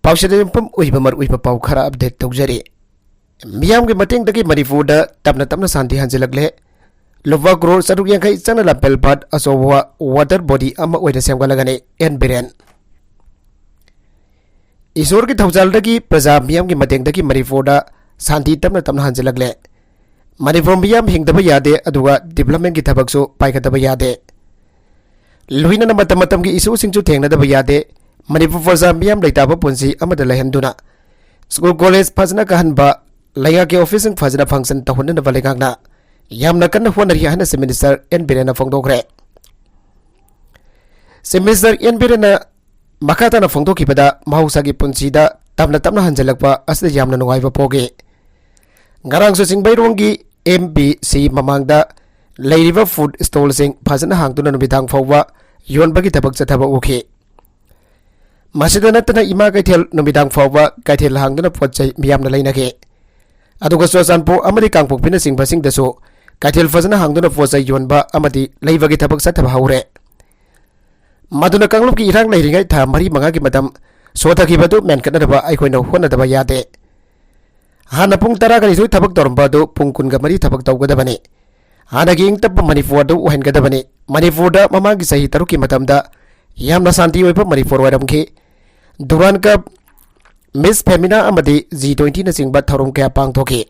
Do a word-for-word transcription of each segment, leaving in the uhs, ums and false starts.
ꯄꯥꯎꯁꯤꯗ ꯌꯨꯝꯐꯝ ꯑꯣꯏꯕ ꯃꯔꯨꯑꯣꯏꯕ ꯄꯥꯎ ꯈꯔ ꯑꯞꯗꯦꯠ ꯇꯧꯖꯔꯤ꯫ ꯃꯤꯌꯥꯝꯒꯤ ꯃꯇꯦꯡꯗꯒꯤ ꯃꯅꯤꯄꯨꯔꯗ ꯇꯞꯅ ꯇꯞꯅ ꯁꯥꯟꯇꯤ ꯍꯟꯖꯤꯜꯂꯛꯂꯦ꯫ ꯂꯨꯄꯥ ꯀ꯭ꯔꯣꯔ ꯆꯥꯇ꯭ꯔꯨꯛ ꯌꯥꯡꯈꯩ ꯆꯪꯅ ꯂꯝꯐꯦꯜ ꯄꯥꯠ ꯑꯆꯧꯕ ꯋꯥꯇꯔ ꯕꯣꯗꯤ ꯑꯃ ꯑꯣꯏꯅ ꯁꯦꯝꯒꯠꯂꯒꯅꯤ, ꯑꯦꯟ ꯕꯤꯔꯦꯟ꯫ ꯏꯁꯣꯔꯒꯤ ꯊꯧꯖꯥꯜꯗꯒꯤ ꯄ꯭ꯔꯖꯥ ꯃꯤꯌꯥꯝꯒꯤ ꯃꯇꯦꯡꯗꯒꯤ ꯃꯅꯤꯄꯨꯔꯗ ꯁꯥꯟꯇꯤ ꯇꯞꯅ ꯇꯞꯅ ꯍꯟꯖꯤꯜꯂꯛꯂꯦ꯫ ꯃꯅꯤꯄꯨꯔ ꯃꯤꯌꯥꯝ ꯍꯤꯡꯗꯕ ꯌꯥꯗꯦ, ꯑꯗꯨꯒ ꯗꯤꯕ꯭ꯂꯞꯃꯦꯟꯒꯤ ꯊꯕꯛꯁꯨ ꯄꯥꯏꯈꯠꯇꯕ ꯌꯥꯗꯦ꯫ ꯂꯣꯏꯅꯅ ꯃꯇꯝ ꯃꯇꯝꯒꯤ ꯏꯁꯨꯁꯤꯡꯁꯨ ꯊꯦꯡꯅꯗꯕ ꯌꯥꯗꯦ꯫ ꯃꯅꯤꯄꯨꯔ ꯄ꯭ꯔꯖꯥ ꯃꯤꯌꯥꯝ ꯂꯩꯇꯥꯕ ꯄꯨꯟꯁꯤ ꯑꯃꯗ ꯂꯩꯍꯟꯗꯨꯅ ꯁ꯭ꯀꯨꯜ ꯀꯣꯂꯦꯖ ꯐꯖꯅ ꯀꯥꯍꯟꯕ, ꯂꯩꯉꯥꯛꯀꯤ ꯑꯣꯐꯤꯁꯁꯤꯡ ꯐꯖꯅ ꯐꯪꯁꯟ ꯇꯧꯍꯟꯅꯅꯕ ꯂꯩꯉꯥꯛꯅ ꯌꯥꯝꯅ ꯀꯟꯅ ꯍꯣꯠꯅꯔꯤ ꯍꯥꯏꯅ ꯆꯤꯐ ꯃꯤꯅꯤꯁꯇꯔ ꯑꯦꯟ ꯕꯤꯔꯦꯟꯅ ꯐꯣꯡꯗꯣꯛꯈ꯭ꯔꯦ꯫ ꯆꯤꯐ ꯃꯤꯅꯤꯁꯇꯔ ꯑꯦꯟ ꯕꯤꯔꯦꯟꯅ ꯃꯈꯥ ꯇꯥꯅ ꯐꯣꯡꯗꯣꯛꯈꯤꯕꯗ, ꯃꯍꯧꯁꯥꯒꯤ ꯄꯨꯟꯁꯤꯗ ꯇꯞꯅ ꯇꯞꯅ ꯍꯟꯖꯤꯜꯂꯛꯄ ꯑꯁꯤꯗ ꯌꯥꯝꯅ ꯅꯨꯡꯉꯥꯏꯕ ꯄꯣꯛꯏ꯫ ꯉꯔꯥꯡꯁꯨ ꯆꯤꯡꯃꯩꯔꯣꯡꯒꯤ ꯑꯦꯝ ꯕꯤ ꯁꯤ ꯃꯃꯥꯡꯗ ꯂꯩꯔꯤꯕ ꯐꯨꯗ ꯁ꯭ꯇꯣꯜꯁꯤꯡ ꯐꯖꯅ ꯍꯥꯡꯗꯨꯅ ꯅꯨꯃꯤꯗꯥꯡ ꯐꯥꯎꯕ ꯌꯣꯟꯕꯒꯤ ꯊꯕꯛ ꯆꯠꯊꯕ ꯎꯈꯤ꯫ ꯃꯁꯤꯗ ꯅꯠꯇꯅ ꯏꯃꯥ ꯀꯩꯊꯦꯜ ꯅꯨꯃꯤꯗꯥꯡ ꯐꯥꯎꯕ ꯀꯩꯊꯦꯜ ꯍꯥꯡꯗꯨꯅ ꯄꯣꯠ ꯆꯩ ꯃꯤꯌꯥꯝꯅ ꯂꯩꯅꯈꯤ꯫ ꯑꯗꯨꯒ ꯆꯨꯔꯆꯥꯟꯄꯨꯔ ꯑꯃꯗꯤ ꯀꯥꯡꯄꯣꯛꯄꯤꯅꯆꯤꯡꯕꯁꯤꯡꯗꯁꯨ ꯀꯩꯊꯦꯜ ꯐꯖꯅ ꯍꯥꯡꯗꯨꯅ ꯄꯣꯠ ꯆꯩ ꯌꯣꯟꯕ ꯑꯃꯗꯤ ꯂꯩꯕꯒꯤ ꯊꯕꯛ ꯆꯠꯊꯕ ꯍꯧꯔꯦ꯫ ꯃꯗꯨꯅ ꯀꯥꯡꯂꯨꯞꯀꯤ ꯏꯔꯥꯡ ꯂꯩꯔꯤꯉꯩ ꯊꯥ ꯃꯔꯤ ꯃꯉꯥꯒꯤ ꯃꯇꯝ ꯁꯣꯊꯈꯤꯕꯗꯨ ꯃꯦꯟꯈꯠꯅꯅꯕ ꯑꯩꯈꯣꯏꯅ ꯍꯣꯠꯅꯗꯕ ꯌꯥꯗꯦ꯫ ꯍꯥꯟꯅ ꯄꯨꯡ ꯇꯔꯥꯒ ꯅꯤꯊꯣꯏ ꯊꯕꯛ ꯇꯧꯔꯝꯕ ꯑꯗꯨ ꯄꯨꯡ ꯀꯨꯟꯒ ꯃꯔꯤ ꯊꯕꯛ ꯇꯧꯒꯗꯕꯅꯤ꯫ ꯍꯥꯟꯅꯒꯤ ꯏꯪ ꯇꯞꯄ ꯃꯅꯤꯄꯨꯔ ꯑꯗꯨ ꯑꯣꯏꯍꯟꯒꯗꯕꯅꯤ꯫ ꯃꯅꯤꯄꯨꯔꯗ ꯃꯃꯥꯡꯒꯤ ꯆꯍꯤ ꯇꯔꯨꯛꯀꯤ ꯃꯇꯝꯗ ꯌꯥꯝꯅ ꯁꯥꯟꯇꯤ ꯑꯣꯏꯕ ꯃꯅꯤꯄꯨꯔ ꯑꯣꯏꯔꯝꯈꯤ꯫ ꯗꯨꯔꯥꯟ ꯀꯞ, ꯃꯤꯁ ꯐꯦꯃꯤꯅꯥ ꯑꯃꯗꯤ ꯖꯤ ꯇ꯭ꯋꯦꯟꯇꯤꯅꯆꯤꯡꯕ ꯊꯧꯔꯝ ꯀꯌꯥ ꯄꯥꯡꯊꯣꯛꯈꯤ꯫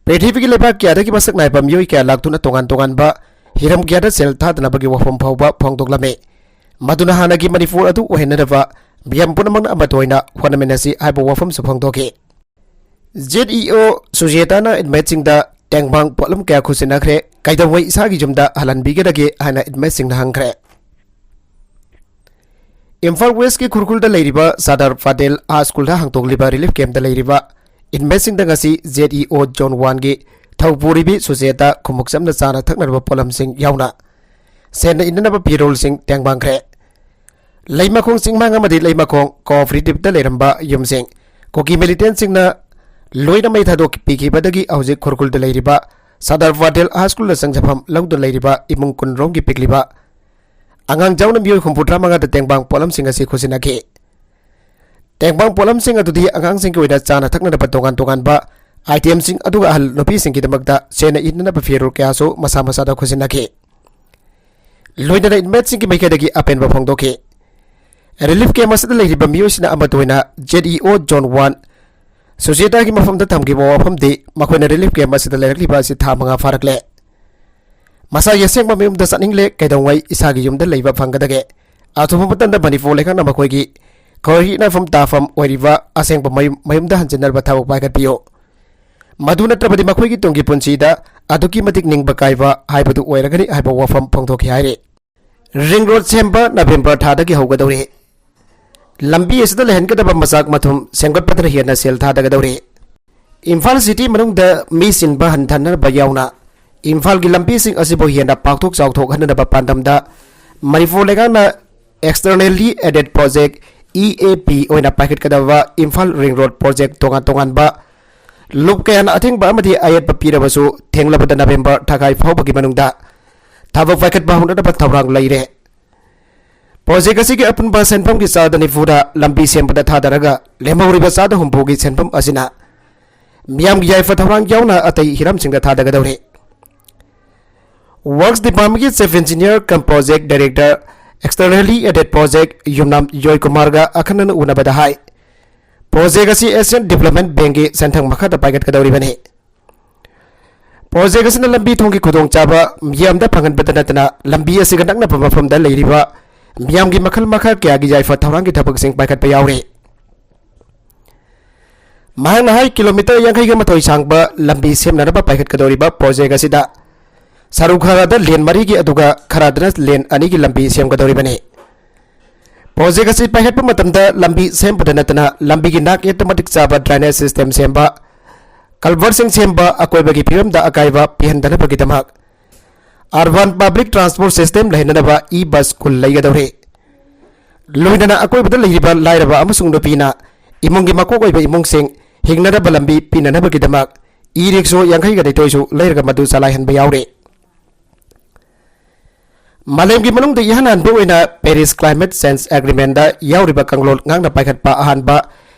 ꯄ꯭ꯔꯤꯊꯤꯕꯤꯒꯤ ꯂꯩꯕꯥꯛ ꯀꯌꯥꯗꯒꯤ ꯃꯁꯛ ꯅꯥꯏꯕ ꯃꯤꯑꯣꯏ ꯀꯌꯥ ꯂꯥꯛꯇꯨꯅ ꯇꯣꯉꯥꯟ ꯇꯣꯉꯥꯟꯕ ꯍꯤꯔꯝ ꯀꯌꯥꯗ ꯁꯦꯜ ꯊꯥꯗꯅꯕꯒꯤ ꯋꯥꯐꯝ ꯐꯥꯎꯕ ꯐꯣꯡꯗꯣꯛꯂꯝꯃꯤ꯫ ꯃꯗꯨꯅ ꯍꯥꯟꯅꯒꯤ ꯃꯅꯤꯄꯨꯔ ꯑꯗꯨ ꯑꯣꯏꯍꯟꯅꯅꯕ ꯃꯤꯌꯥꯝ ꯄꯨꯝꯅꯃꯛꯅ ꯑꯃꯠꯇ ꯑꯣꯏꯅ ꯍꯣꯠꯅꯃꯤꯟꯅꯁꯤ ꯍꯥꯏꯕ ꯋꯥꯐꯝꯁꯨ ꯐꯣꯡꯗꯣꯛꯈꯤ꯫ ꯖꯦꯠ ꯏ ꯑꯣ ꯁꯨꯖꯦꯇꯥꯅ ꯏꯟꯃꯦꯠꯁꯤꯡꯗ ꯇꯦꯡꯕꯥꯡ ꯄꯣꯠꯂꯝ ꯀꯌꯥ ꯈꯨꯠꯁꯤꯟꯅꯈ꯭ꯔꯦ, ꯀꯩꯗꯧꯉꯩ ꯏꯁꯥꯒꯤ ꯌꯨꯝꯗ ꯍꯜꯍꯟꯕꯤꯒꯗꯒꯦ ꯍꯥꯏꯅ ꯏꯟꯃꯦꯠꯁꯤꯡꯅ ꯍꯪꯈ꯭ꯔꯦ꯫ ꯏꯝꯐꯥꯜ ꯋꯦꯁꯀꯤ ꯈꯨꯔꯈꯨꯜꯗ ꯂꯩꯔꯤꯕ ꯁꯔꯗꯥꯔ ꯄꯇꯦꯜ ꯍꯥꯏ ꯁ꯭ꯀꯨꯜꯗ ꯍꯥꯡꯗꯣꯛꯂꯤꯕ ꯔꯤꯂꯤꯐ ꯀꯦꯝꯞꯇ ꯂꯩꯔꯤꯕ ꯏꯟꯃꯦꯠꯁꯤꯡꯗ ꯉꯁꯤ ꯖꯦꯠ ꯏ ꯑꯣ ꯖꯣꯟ ꯋꯥꯟꯒꯤ ꯊꯧꯄꯨꯔꯤꯕꯤ ꯁꯨꯖꯦꯇꯥ ꯈꯨꯃꯨꯛ ꯆꯝꯅ ꯆꯥꯅ ꯊꯛꯅꯅꯕ ꯄꯣꯠꯂꯝꯁꯤꯡ ꯌꯥꯎꯅ ꯁꯦꯟꯅ ꯏꯟꯅꯅꯕ ꯐꯤꯔꯣꯜꯁꯤꯡ ꯇꯦꯡꯕꯥꯡꯈ꯭ꯔꯦ꯫ ꯂꯩꯃꯈꯣꯡ ꯆꯤꯡꯃꯥꯡ ꯑꯃꯗꯤ ꯂꯩꯃꯈꯣꯡ ꯀꯣꯑꯣꯄꯔꯦꯇꯤꯚꯇ ꯂꯩꯔꯝꯕ ꯌꯨꯝꯁꯤꯡ ꯀꯨꯀꯤ ꯃꯤꯂꯤꯇꯦꯟꯁꯤꯡꯅ ꯂꯣꯏꯅ ꯃꯩ ꯊꯥꯗꯣꯛꯄꯤꯈꯤꯕꯗꯒꯤ ꯍꯧꯖꯤꯛ ꯈꯨꯔꯈꯨꯜꯗ ꯂꯩꯔꯤꯕ ꯁꯔꯗꯥꯔ ꯄꯇꯦꯜ ꯍꯥꯏ ꯁ꯭ꯀꯨꯜꯗ ꯆꯪꯖꯐꯝ ꯂꯧꯗꯨꯅ ꯂꯩꯔꯤꯕ ꯏꯃꯨꯡ ꯀꯨꯟꯔꯣꯝꯒꯤ ꯄꯤꯛꯂꯤꯕ ꯑꯉꯥꯡ ꯌꯥꯎꯅ ꯃꯤꯑꯣꯏ ꯍꯨꯝꯐꯨꯇꯔꯥ ꯃꯉꯥꯗ ꯇꯦꯡꯕꯥꯡ ꯄꯣꯠꯂꯝꯁꯤꯡ ꯑꯁꯤ ꯈꯨꯠꯁꯤꯟꯅꯈꯤ꯫ ꯇꯦꯡꯕꯥꯡ ꯄꯣꯠꯂꯝꯁꯤꯡ ꯑꯗꯨꯗꯤ ꯑꯉꯥꯡꯁꯤꯡꯒꯤ ꯑꯣꯏꯅ ꯆꯥꯅ ꯊꯛꯅꯅꯕ ꯇꯣꯉꯥꯟ ꯇꯣꯉꯥꯟꯕ item ꯁꯤꯡ, ꯑꯗꯨꯒ ꯑꯍꯜ ꯅꯨꯄꯤꯁꯤꯡꯒꯤꯗꯃꯛꯇ ꯁꯦꯠꯅ ꯏꯅꯅꯕ ꯐꯤꯔꯣꯜ ꯀꯌꯥꯁꯨ ꯃꯁꯥ ꯃꯁꯥꯗ ꯈꯨꯠꯁꯤꯟꯅꯈꯤ꯫ ꯂꯣꯏꯅꯅ inmate ꯁꯤꯡꯒꯤ ꯃꯥꯏꯀꯩꯗꯒꯤ ꯑꯄꯦꯟꯕ ꯐꯣꯡꯗꯣꯛꯈꯤ꯫ Relief camp ꯑꯁꯤꯗ ꯂꯩꯔꯤꯕ ꯃꯤꯑꯣꯏꯁꯤꯡꯅ ꯑꯃꯠꯇ ꯑꯣꯏꯅ Z E O Zone one ꯁꯨꯖꯦꯇꯥꯒꯤ ꯃꯐꯝꯗ ꯊꯝꯈꯤꯕ ꯋꯥꯐꯝꯗꯤ ꯃꯈꯣꯏꯅ relief camp ꯑꯁꯤꯗ ꯂꯩꯔꯛꯂꯤꯕ ꯑꯁꯤ ꯊꯥ ꯃꯉꯥ ꯐꯥꯔꯛꯂꯦ꯫ ꯃꯁꯥꯒꯤ ꯑꯁꯦꯡꯕ ꯃꯌꯨꯝꯗ ꯆꯠꯅꯤꯡꯂꯦ, ꯀꯩꯗꯧꯉꯩ ꯏꯁꯥꯒꯤ ꯌꯨꯝꯗ ꯂꯩꯕ ꯐꯪꯒꯗꯒꯦ? ꯑꯊꯨꯕ ꯃꯇꯝꯗ ꯃꯅꯤꯄꯨꯔ ꯂꯩꯉꯥꯛꯅ ꯃꯈꯣꯏꯒꯤ ꯈꯣꯏꯔꯤ ꯏꯅꯐꯝ ꯇꯥꯐꯝ ꯑꯣꯏꯔꯤꯕ ꯑꯁꯦꯡꯕ ꯃꯌꯨꯝ, ꯃꯌꯨꯝꯗ ꯍꯟꯖꯤꯟꯅꯕ ꯊꯕꯛ ꯄꯥꯏꯈꯠꯄꯤꯌꯨ꯫ ꯃꯗꯨ ꯅꯠꯇ꯭ꯔꯕꯗꯤ ꯃꯈꯣꯏꯒꯤ ꯇꯨꯡꯒꯤ ꯄꯨꯟꯁꯤꯗ ꯑꯗꯨꯛꯀꯤ ꯃꯇꯤꯛ ꯅꯤꯡꯕ ꯀꯥꯏꯕ ꯍꯥꯏꯕꯗꯨ ꯑꯣꯏꯔꯒꯅꯤ ꯍꯥꯏꯕ ꯋꯥꯐꯝ ꯐꯣꯡꯗꯣꯛꯈꯤ ꯍꯥꯏꯔꯤ꯫ Ring road ꯁꯦꯝꯕ November ꯊꯥꯗꯒꯤ ꯍꯧꯒꯗꯧꯔꯤ꯫ ꯂꯝꯕꯤ ꯑꯁꯤꯗ ꯂꯩꯍꯟꯒꯗꯕ ꯃꯆꯥꯛ ꯃꯊꯨꯝ ꯁꯦꯝꯒꯠꯄꯗꯅ ꯍꯦꯟꯅ ꯁꯦꯜ ꯊꯥꯗꯒꯗꯧꯔꯤ꯫ ꯏꯝꯐꯥꯜ city ꯃꯅꯨꯡꯗ ꯃꯤ ꯆꯤꯟꯕ ꯍꯟꯊꯅꯕ ꯌꯥꯎꯅ ꯏꯝꯐꯥꯜꯒꯤ ꯂꯝꯕꯤꯁꯤꯡ ꯑꯁꯤꯕꯨ ꯍꯦꯟꯅ ꯄꯥꯛꯊꯣꯛ ꯆꯥꯎꯊꯣꯛꯍꯟꯅꯕ ꯄꯥꯟꯗꯝꯗ ꯃꯅꯤꯄꯨꯔ ꯂꯩꯉꯥꯛꯅ Externally Aided Project, E A P, ꯑꯣꯏꯅ ꯄꯥꯏꯈꯠꯀꯗꯕ ꯏꯝꯐꯥꯜ Ring Road Project ꯇꯣꯉꯥꯟ ꯇꯣꯉꯥꯟꯕ ꯂꯨꯞ ꯀꯌꯥꯅ ꯑꯊꯤꯡꯕ ꯑꯃꯗꯤ ꯑꯌꯦꯠꯄ ꯄꯤꯔꯕꯁꯨ, ꯊꯦꯡꯂꯕꯗ November ꯊꯥꯈꯥꯏ ꯐꯥꯎꯕꯒꯤ ꯃꯅꯨꯡꯗ ꯊꯕꯛ ꯄꯥꯏꯈꯠꯄ ꯍꯧꯅꯅꯕ ꯊꯧꯔꯥꯡ ꯂꯩꯔꯦ꯫ Project ꯑꯁꯤꯒꯤ ꯑꯄꯨꯟꯕ ꯁꯦꯟꯐꯝꯒꯤ ꯆꯥꯗ ꯅꯤꯐꯨꯗ ꯂꯝꯕꯤ ꯁꯦꯝꯕꯗ ꯊꯥꯗꯔꯒ, ꯂꯦꯝꯍꯧꯔꯤꯕ ꯆꯥꯗ ꯍꯨꯝꯐꯨꯒꯤ ꯁꯦꯟꯐꯝ ꯑꯁꯤꯅ ꯃꯤꯌꯥꯝꯒꯤ ꯌꯥꯏꯐ ꯊꯧꯔꯥꯡ ꯌꯥꯎꯅ ꯑꯇꯩ ꯍꯤꯔꯝꯁꯤꯡꯗ ꯊꯥꯗꯒꯗꯧꯔꯤ꯫ Works Department ꯀꯤ Chief Engineer cum Project Director, Externally Aided Project, ꯌꯨꯝꯅꯥꯝ ꯖꯣꯏ ꯀꯨꯃꯥꯔꯒ ꯑꯈꯟꯅꯅ ꯎꯅꯕꯗ ꯍꯥꯏ, project ꯑꯁꯤ Asian Development Bank ꯀꯤ ꯁꯦꯟꯊꯪ ꯃꯈꯥꯗ ꯄꯥꯏꯈꯠꯀꯗꯧꯔꯤꯕꯅꯤ꯫ Project ꯑꯁꯤꯅ ꯂꯝꯕꯤ ꯊꯣꯡꯒꯤ ꯈꯨꯗꯣꯡꯆꯥꯕ ꯃꯤꯌꯥꯝꯗ ꯐꯪꯍꯟꯕꯗ ꯅꯠꯇꯅ, ꯂꯝꯕꯤ ꯑꯁꯤꯒ ꯅꯛꯅꯕ ꯃꯐꯝꯗ ꯂꯩꯔꯤꯕ ꯃꯤꯌꯥꯝꯒꯤ ꯃꯈꯜ ꯃꯈꯥ ꯀꯌꯥꯒꯤ ꯌꯥꯏꯐ ꯊꯧꯔꯥꯡꯒꯤ ꯊꯕꯛꯁꯤꯡ ꯄꯥꯏꯈꯠꯄ ꯌꯥꯎꯔꯤ꯫ ꯃꯍꯥꯛꯅ ꯍꯥꯏ, kilometre ꯌꯥꯡꯈꯩꯒ ꯃꯥꯊꯣꯏ ꯁꯥꯡꯕ ꯂꯝꯕꯤ ꯁꯦꯝꯅꯅꯕ ꯄꯥꯏꯈꯠꯀꯗꯧꯔꯤꯕ project ꯑꯁꯤꯗ ꯁꯔꯨꯛ ꯈꯔꯗ lane ꯃꯔꯤꯒꯤ, ꯑꯗꯨꯒ ꯈꯔꯗꯅ lane ꯑꯅꯤꯒꯤ ꯂꯝꯕꯤ ꯁꯦꯝꯒꯗꯧꯔꯤꯕꯅꯤ꯫ Project ꯑꯁꯤ ꯄꯥꯏꯈꯠꯄ ꯃꯇꯝꯗ ꯂꯝꯕꯤ ꯁꯦꯝꯕꯗ ꯅꯠꯇꯅ, ꯂꯝꯕꯤꯒꯤ ꯅꯥꯛ ꯌꯦꯠꯇ ꯃꯇꯤꯛ ꯆꯥꯕ drainage system ꯁꯦꯝꯕ, culvert ꯁꯤꯡ ꯁꯦꯝꯕ, ꯑꯀꯣꯏꯕꯒꯤ ꯐꯤꯕꯝꯗ ꯑꯀꯥꯏꯕ ꯄꯤꯍꯟꯗꯅꯕꯒꯤꯗꯃꯛ urban public transport system ꯂꯩꯍꯟꯅꯅꯕ e-bus ꯀꯨꯟ ꯂꯩꯒꯗꯧꯔꯤ꯫ ꯂꯣꯏꯅꯅ ꯑꯀꯣꯏꯕꯗ ꯂꯩꯔꯤꯕ ꯂꯥꯏꯔꯕ ꯑꯃꯁꯨꯡ ꯅꯨꯄꯤꯅ ꯏꯃꯨꯡꯒꯤ ꯃꯀꯣꯛ ꯑꯣꯏꯕ ꯏꯃꯨꯡꯁꯤꯡ ꯍꯤꯡꯅꯅꯕ ꯂꯝꯕꯤ ꯄꯤꯅꯅꯕꯒꯤꯗꯃꯛ e-rickshaw ꯌꯥꯡꯈꯩꯒ ꯅꯤꯊꯣꯏꯁꯨ ꯂꯩꯔꯒ ꯃꯗꯨ ꯆꯂꯥꯏꯍꯟꯕ ꯌꯥꯎꯔꯤ꯫ ꯃꯥꯂꯦꯝꯒꯤ ꯃꯅꯨꯡꯗ ꯏꯍꯥꯟ ꯍꯥꯟꯕ ꯑꯣꯏꯅ Paris Climate Change Agreement ꯗ ꯌꯥꯎꯔꯤꯕ ꯀꯥꯡꯂꯣꯟ ꯉꯥꯛꯅ ꯄꯥꯏꯈꯠꯄ ꯑꯍꯥꯟꯕ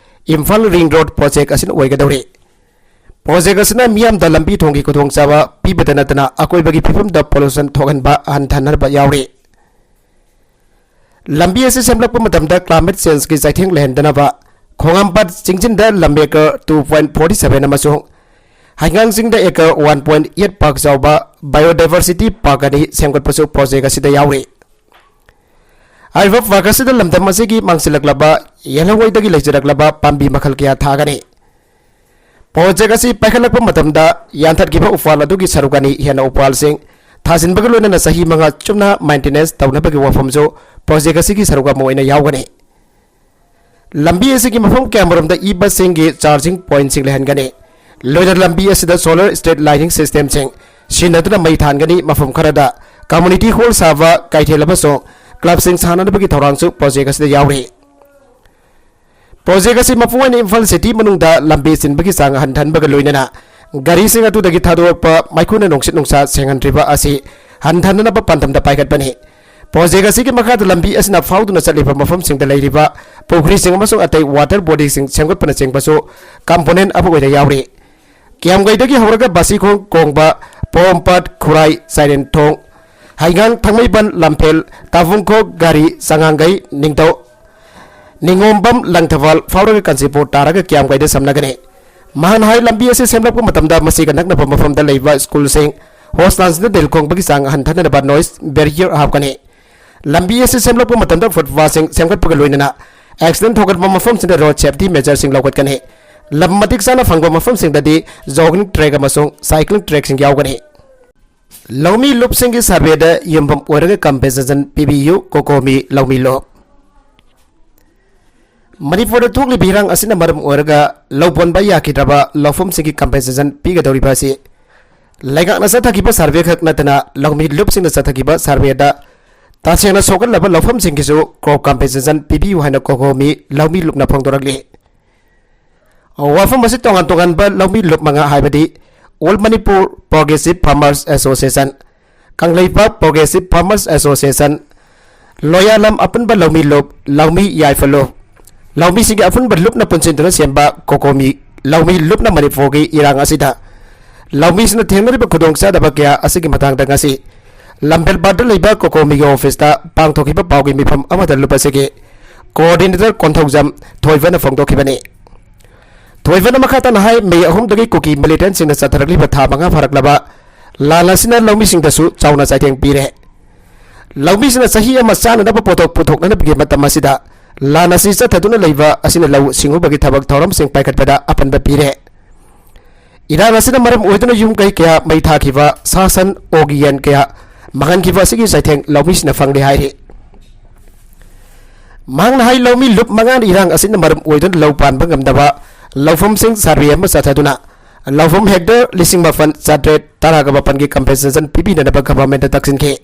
ꯏꯝꯐꯥꯜ ꯔꯤꯡ ꯔꯣꯗ ꯄ꯭ꯔꯣꯖꯦꯛ ꯑꯁꯤꯅ ꯑꯣꯏꯒꯗꯧꯔꯤ꯫ ꯄ꯭ꯔꯣꯖꯦꯛ ꯑꯁꯤꯅ ꯃꯤꯌꯥꯝꯗ ꯂꯝꯕꯤ ꯊꯣꯡꯒꯤ ꯈꯨꯗꯣꯡꯆꯥꯕ ꯄꯤꯕꯗ ꯅꯠꯇꯅ ꯑꯀꯣꯏꯕꯒꯤ ꯐꯤꯕꯝꯗ pollution ꯊꯣꯛꯍꯟꯕ ꯍꯟꯊꯍꯟꯅꯕ ꯌꯥꯎꯔꯤ꯫ ꯂꯝꯕꯤ ꯑꯁꯤ ꯁꯦꯝꯂꯛꯄ ꯃꯇꯝꯗ climate change ꯀꯤ ꯆꯩꯊꯦꯡ ꯂꯩꯍꯟꯗꯅꯕ ꯈꯣꯡꯍꯥꯝꯄꯥꯠ ꯆꯤꯡꯖꯤꯟꯗ ꯂꯝ acre two point forty seven ꯑꯃꯁꯨꯡ ꯍꯩꯉꯥꯡ ꯆꯤꯡꯗ acre one point eight ꯄꯥꯛ ꯆꯥꯎꯕ biodiversity park ꯑꯅꯤ ꯁꯦꯝꯒꯠꯄꯁꯨ ꯄ꯭ꯔꯣꯖꯦꯛ ꯑꯁꯤꯗ ꯌꯥꯎꯔꯤ꯫ ꯍꯥꯏꯔꯤꯕ ꯄꯥꯔꯛ ꯑꯁꯤꯗ ꯂꯝꯗꯝ ꯑꯁꯤꯒꯤ ꯃꯥꯡꯁꯤꯜꯂꯛꯂꯕ ꯌꯦꯜꯍꯧꯉꯩꯗꯒꯤ ꯂꯩꯖꯔꯛꯂꯕ ꯄꯥꯝꯕꯤ ꯃꯈꯜ ꯀꯌꯥ ꯊꯥꯒꯅꯤ꯫ ꯄ꯭ꯔꯣꯖꯦꯛ ꯑꯁꯤ ꯄꯥꯏꯈꯠꯂꯛꯄ ꯃꯇꯝꯗ ꯌꯥꯟꯊꯠꯈꯤꯕ ꯎꯄꯥꯜ ꯑꯗꯨꯒꯤ ꯁꯔꯨꯛ ꯑꯅꯤ ꯍꯦꯟꯅ ꯎꯄꯥꯜꯁꯤꯡ ꯊꯥꯖꯤꯟꯕꯒ ꯂꯣꯏꯅꯅ ꯆꯍꯤ ꯃꯉꯥ ꯆꯨꯞꯅ maintenance ꯇꯧꯅꯕꯒꯤ ꯋꯥꯐꯝꯁꯨ ꯄ꯭ꯔꯣꯖꯦꯛ ꯑꯁꯤꯒꯤ ꯁꯔꯨꯛ ꯑꯃ ꯑꯣꯏꯅ ꯌꯥꯎꯒꯅꯤ꯫ ꯂꯝꯕꯤ ꯑꯁꯤꯒꯤ ꯃꯐꯝ ꯀꯌꯥꯃꯔꯣꯝꯗ e-bus ꯁꯤꯡꯒꯤ charging point ꯁꯤꯡ ꯂꯩꯍꯟꯒꯅꯤ꯫ ꯂꯣꯏꯅ ꯂꯝꯕꯤ ꯑꯁꯤꯗ solar street lighting system ꯁꯤꯡ ꯁꯤꯖꯤꯟꯅꯗꯨꯅ ꯃꯩ ꯊꯥꯟꯒꯅꯤ꯫ ꯃꯐꯝ ꯈꯔꯗ community hall ꯁꯥꯕ, ꯀꯩꯊꯦꯜ ꯑꯃꯁꯨꯡ club ꯁꯤꯡ ꯁꯥꯅꯅꯕꯒꯤ ꯊꯧꯔꯥꯡꯁꯨ ꯄ꯭ꯔꯣꯖꯦꯛ ꯑꯁꯤꯗ ꯌꯥꯎꯔꯤ꯫ ꯄ꯭ꯔꯣꯖꯦꯛ ꯑꯁꯤ ꯃꯄꯨꯡ ꯑꯣꯏꯅ ꯏꯝꯐꯥꯜ city ꯃꯅꯨꯡꯗ ꯂꯝꯕꯤ ꯆꯤꯟꯕꯒꯤ ꯆꯥꯡ ꯍꯟꯊꯍꯟꯕꯒ ꯂꯣꯏꯅꯅ ꯒꯥꯔꯤꯁꯤꯡ ꯑꯗꯨꯗꯒꯤ ꯊꯥꯗꯣꯔꯛꯄ ꯃꯩꯈꯨꯅ ꯅꯨꯡꯁꯤꯠ ꯅꯨꯡꯁꯥ ꯁꯦꯡꯍꯟꯗ꯭ꯔꯤꯕ ꯑꯁꯤ ꯍꯟꯊꯍꯟꯅꯕ ꯄꯥꯟꯗꯝꯗ ꯄꯥꯏꯈꯠꯄꯅꯤ꯫ ꯄ꯭ꯔꯣꯖꯦꯛ ꯑꯁꯤꯒꯤ ꯃꯈꯥꯗ ꯂꯝꯕꯤ ꯑꯁꯤꯅ ꯐꯥꯎꯗꯨꯅ ꯆꯠꯂꯤꯕ ꯃꯐꯝꯁꯤꯡꯗ ꯂꯩꯔꯤꯕ ꯄꯨꯈ꯭ꯔꯤꯁꯤꯡ ꯑꯃꯁꯨꯡ ꯑꯇꯩ water body ꯁꯤꯡ ꯁꯦꯝꯒꯠꯄꯅꯆꯤꯡꯕꯁꯨ component ꯑꯃ ꯑꯣꯏꯅ ꯌꯥꯎꯔꯤ꯫ ꯀꯤꯌꯥꯝꯒꯩꯗꯒꯤ ꯍꯧꯔꯒ ꯕꯥꯁꯤꯈꯣꯡ ꯀꯣꯡꯕ, ꯄꯣꯔꯣꯝꯄꯥꯠ, ꯈꯨꯔꯥꯏ, ꯆꯥꯏꯔꯦꯟꯊꯣꯡ, ꯍꯩꯉꯥꯡ, ꯊꯥꯡꯃꯩꯕꯟ, ꯂꯝꯐꯦꯜ, ꯇꯥꯕꯨꯡꯈꯣꯛ, ꯒꯥꯔꯤ, ꯆꯉꯥꯡꯒꯩ, ꯅꯤꯡꯊꯧ, ꯅꯤꯉꯣꯝꯕꯝ, ꯂꯪꯊꯕꯥꯜ ꯐꯥꯎꯔꯒ ꯀꯥꯟꯆꯤꯄꯨꯔ ꯇꯥꯔꯒ ꯀꯤꯌꯥꯝꯒꯩꯗ ꯁꯝꯅꯒꯅꯤ꯫ ꯃꯍꯥꯟ ꯍꯥꯏ ꯂꯝꯕꯤ ꯑꯁꯤ ꯁꯦꯝꯂꯛꯄ ꯃꯇꯝꯗ ꯃꯁꯤꯒ ꯅꯛꯅꯕ ꯃꯐꯝꯗ ꯂꯩꯕ ꯁ꯭ꯀꯨꯜꯁꯤꯡ, ꯍꯣꯁꯇꯥꯜꯁꯤꯡꯗ ꯗꯤꯜ ꯈꯣꯡꯕꯒꯤ ꯆꯥꯡ ꯍꯟꯊꯅꯕ noise barrier ꯍꯥꯞꯀꯅꯤ꯫ ꯂꯝꯕꯤ ꯑꯁꯤ ꯁꯦꯝꯂꯛꯄ ꯃꯇꯝꯗ ꯐꯨꯠꯄꯥꯊꯁꯤꯡ ꯁꯦꯝꯒꯠꯄꯒ ꯂꯣꯏꯅꯅ accident ꯊꯣꯛꯍꯟꯕ ꯃꯐꯝꯁꯤꯡꯗ road safety measure ꯁꯤꯡ ꯂꯧꯈꯠꯀꯅꯤ꯫ ꯂꯝ ꯃꯇꯤꯛ ꯆꯥꯅ ꯐꯪꯕ ꯃꯐꯝꯁꯤꯡꯗꯗꯤ jogging track ꯑꯃꯁꯨꯡ cycling track ꯁꯤꯡ ꯌꯥꯎꯒꯅꯤ꯫ ꯂꯧꯃꯤ ꯂꯨꯞꯁꯤꯡꯒꯤ survey ꯗ ꯌꯨꯝꯐꯝ ꯑꯣꯏꯔꯒ compensation ꯄꯤꯕꯤꯌꯨ, ꯀꯣꯀꯣꯃꯤ ꯂꯧꯃꯤ ꯂꯨꯞ꯫ ꯃꯅꯤꯄꯨꯔꯗ ꯊꯣꯛꯂꯤꯕ ꯏꯔꯥꯡ ꯑꯁꯤꯅ ꯃꯔꯝ ꯑꯣꯏꯔꯒ ꯂꯧ ꯄꯣꯟꯕ ꯌꯥꯈꯤꯗ꯭ꯔꯕ ꯂꯧꯐꯝꯁꯤꯡꯒꯤ compensation ꯄꯤꯒꯗꯧꯔꯤꯕ ꯑꯁꯤ ꯂꯩꯉꯥꯛꯅ ꯆꯠꯊꯈꯤꯕ survey ꯈꯛ ꯅꯠꯇꯅ ꯂꯧꯃꯤ ꯂꯨꯞꯁꯤꯡꯅ ꯆꯠꯊꯈꯤꯕ survey ꯗ ꯇꯁꯦꯡꯅ ꯁꯣꯛꯍꯜꯂꯕ ꯂꯧꯐꯝꯁꯤꯡꯒꯤꯁꯨ crop compensation ꯄꯤꯕꯤꯌꯨ ꯍꯥꯏꯅ ꯀꯣꯀꯣꯃꯤ ꯂꯧꯃꯤ ꯂꯨꯞꯅ ꯐꯣꯡꯗꯣꯔꯛꯂꯤ꯫ ꯋꯥꯐꯝ ꯑꯁꯤ ꯇꯣꯉꯥꯟ ꯇꯣꯉꯥꯟꯕ ꯂꯧꯃꯤ ꯂꯨꯞ ꯃꯉꯥ, ꯍꯥꯏꯕꯗꯤ All Manipur Progressive Farmers Association, Kangleipak Progressive Farmers Association, ꯂꯣꯌꯥꯂꯝ ꯑꯄꯨꯟꯕ ꯂꯧꯃꯤ ꯂꯨꯞ, ꯂꯧꯃꯤ ꯌꯥꯏꯐ ꯂꯨꯞ, ꯂꯧꯃꯤꯁꯤꯡꯒꯤ ꯑꯄꯨꯟꯕ ꯂꯨꯞꯅ ꯄꯨꯟꯁꯤꯟꯗꯨꯅ ꯁꯦꯝꯕ ꯀꯣꯀꯣꯃꯤ ꯂꯧꯃꯤ ꯂꯨꯞꯅ ꯃꯅꯤꯄꯨꯔꯒꯤ ꯏꯔꯥꯡ ꯑꯁꯤꯗ ꯂꯧꯃꯤꯁꯤꯡꯅ ꯊꯦꯡꯅꯔꯤꯕ ꯈꯨꯗꯣꯡꯆꯥꯗꯕ ꯀꯌꯥ ꯑꯁꯤꯒꯤ ꯃꯇꯥꯡꯗ ꯉꯁꯤ ꯂꯝꯐꯦꯜꯄꯥꯠꯇ ꯂꯩꯕ ꯀꯣꯀꯣꯃꯤꯒꯤ ꯑꯣꯐꯤꯁꯇ ꯄꯥꯡꯊꯣꯛꯈꯤꯕ ꯄꯥꯎꯒꯤ ꯃꯤꯐꯝ ꯑꯃꯗ ꯂꯨꯞ ꯑꯁꯤꯒꯤ coordinator ꯀꯣꯟꯊꯧꯖꯝ ꯊꯣꯏꯕꯅ ꯐꯣꯡꯗꯣꯛꯈꯤꯕꯅꯤ꯫ ꯊꯣꯏꯕꯅ ꯃꯈꯥ ꯇꯥꯅ ꯍꯥꯏ, ꯃꯦ ꯑꯍꯨꯝꯗꯒꯤ ꯀꯨꯀꯤ ꯃꯤꯂꯤꯇꯦꯟꯁꯤꯡꯅ ꯆꯠꯊꯔꯛꯂꯤꯕ ꯊꯥ ꯃꯉꯥ ꯐꯥꯔꯛꯂꯕ ꯂꯥꯟ ꯑꯁꯤꯅ ꯂꯧꯃꯤꯁꯤꯡꯗꯁꯨ ꯆꯥꯎꯅ ꯆꯩꯊꯦꯡ ꯄꯤꯔꯦ꯫ ꯂꯧꯃꯤꯁꯤꯡꯅ ꯆꯍꯤ ꯑꯃ ꯆꯥꯅꯅꯕ ꯄꯣꯠꯊꯣꯛ ꯄꯨꯊꯣꯛꯅꯅꯕꯒꯤ ꯃꯇꯝ ꯑꯁꯤꯗ ꯂꯥꯟ ꯑꯁꯤ ꯆꯠꯊꯗꯨꯅ ꯂꯩꯕ ꯑꯁꯤꯅ ꯂꯧꯎ ꯁꯤꯡꯎꯕꯒꯤ ꯊꯕꯛ ꯊꯧꯔꯝꯁꯤꯡ ꯄꯥꯏꯈꯠꯄꯗ ꯑꯄꯟꯕ ꯄꯤꯔꯦ꯫ ꯏꯔꯥꯡ ꯑꯁꯤꯅ ꯃꯔꯝ ꯑꯣꯏꯗꯨꯅ ꯌꯨꯝ ꯀꯩ ꯀꯌꯥ ꯃꯩ ꯊꯥꯈꯤꯕ, ꯁꯥ ꯁꯟ, ꯑꯣꯛ ꯌꯦꯟ ꯀꯌꯥ ꯃꯥꯡꯍꯟꯈꯤꯕ ꯑꯁꯤꯒꯤ ꯆꯩꯊꯦꯡ ꯂꯧꯃꯤꯁꯤꯡꯅ ꯐꯪꯂꯦ ꯍꯥꯏꯔꯤ꯫ ꯃꯍꯥꯛꯅ ꯍꯥꯏ, ꯂꯧꯃꯤ ꯂꯨꯞ ꯃꯉꯥꯅ ꯏꯔꯥꯡ ꯑꯁꯤꯅ ꯃꯔꯝ ꯑꯣꯏꯗꯨꯅ ꯂꯧ ꯄꯥꯟꯕ ꯉꯝꯗꯕ ꯂꯧꯐꯝꯁꯤꯡ ꯁꯔꯚꯦ ꯑꯃ ꯆꯠꯊꯗꯨꯅ ꯂꯧꯐꯝ ꯍꯦꯛꯇꯔ ꯂꯤꯁꯤꯡ ꯃꯥꯄꯟ ꯆꯥꯇ꯭ꯔꯦꯠ ꯇꯔꯥꯒ ꯃꯥꯄꯟꯒꯤ ꯀꯝꯄꯦꯟꯁꯦꯁꯟ ꯄꯤꯕꯤꯅꯅꯕ ꯒꯚꯔꯟꯃꯦꯟꯠꯇ ꯇꯛꯁꯤꯟꯈꯤ꯫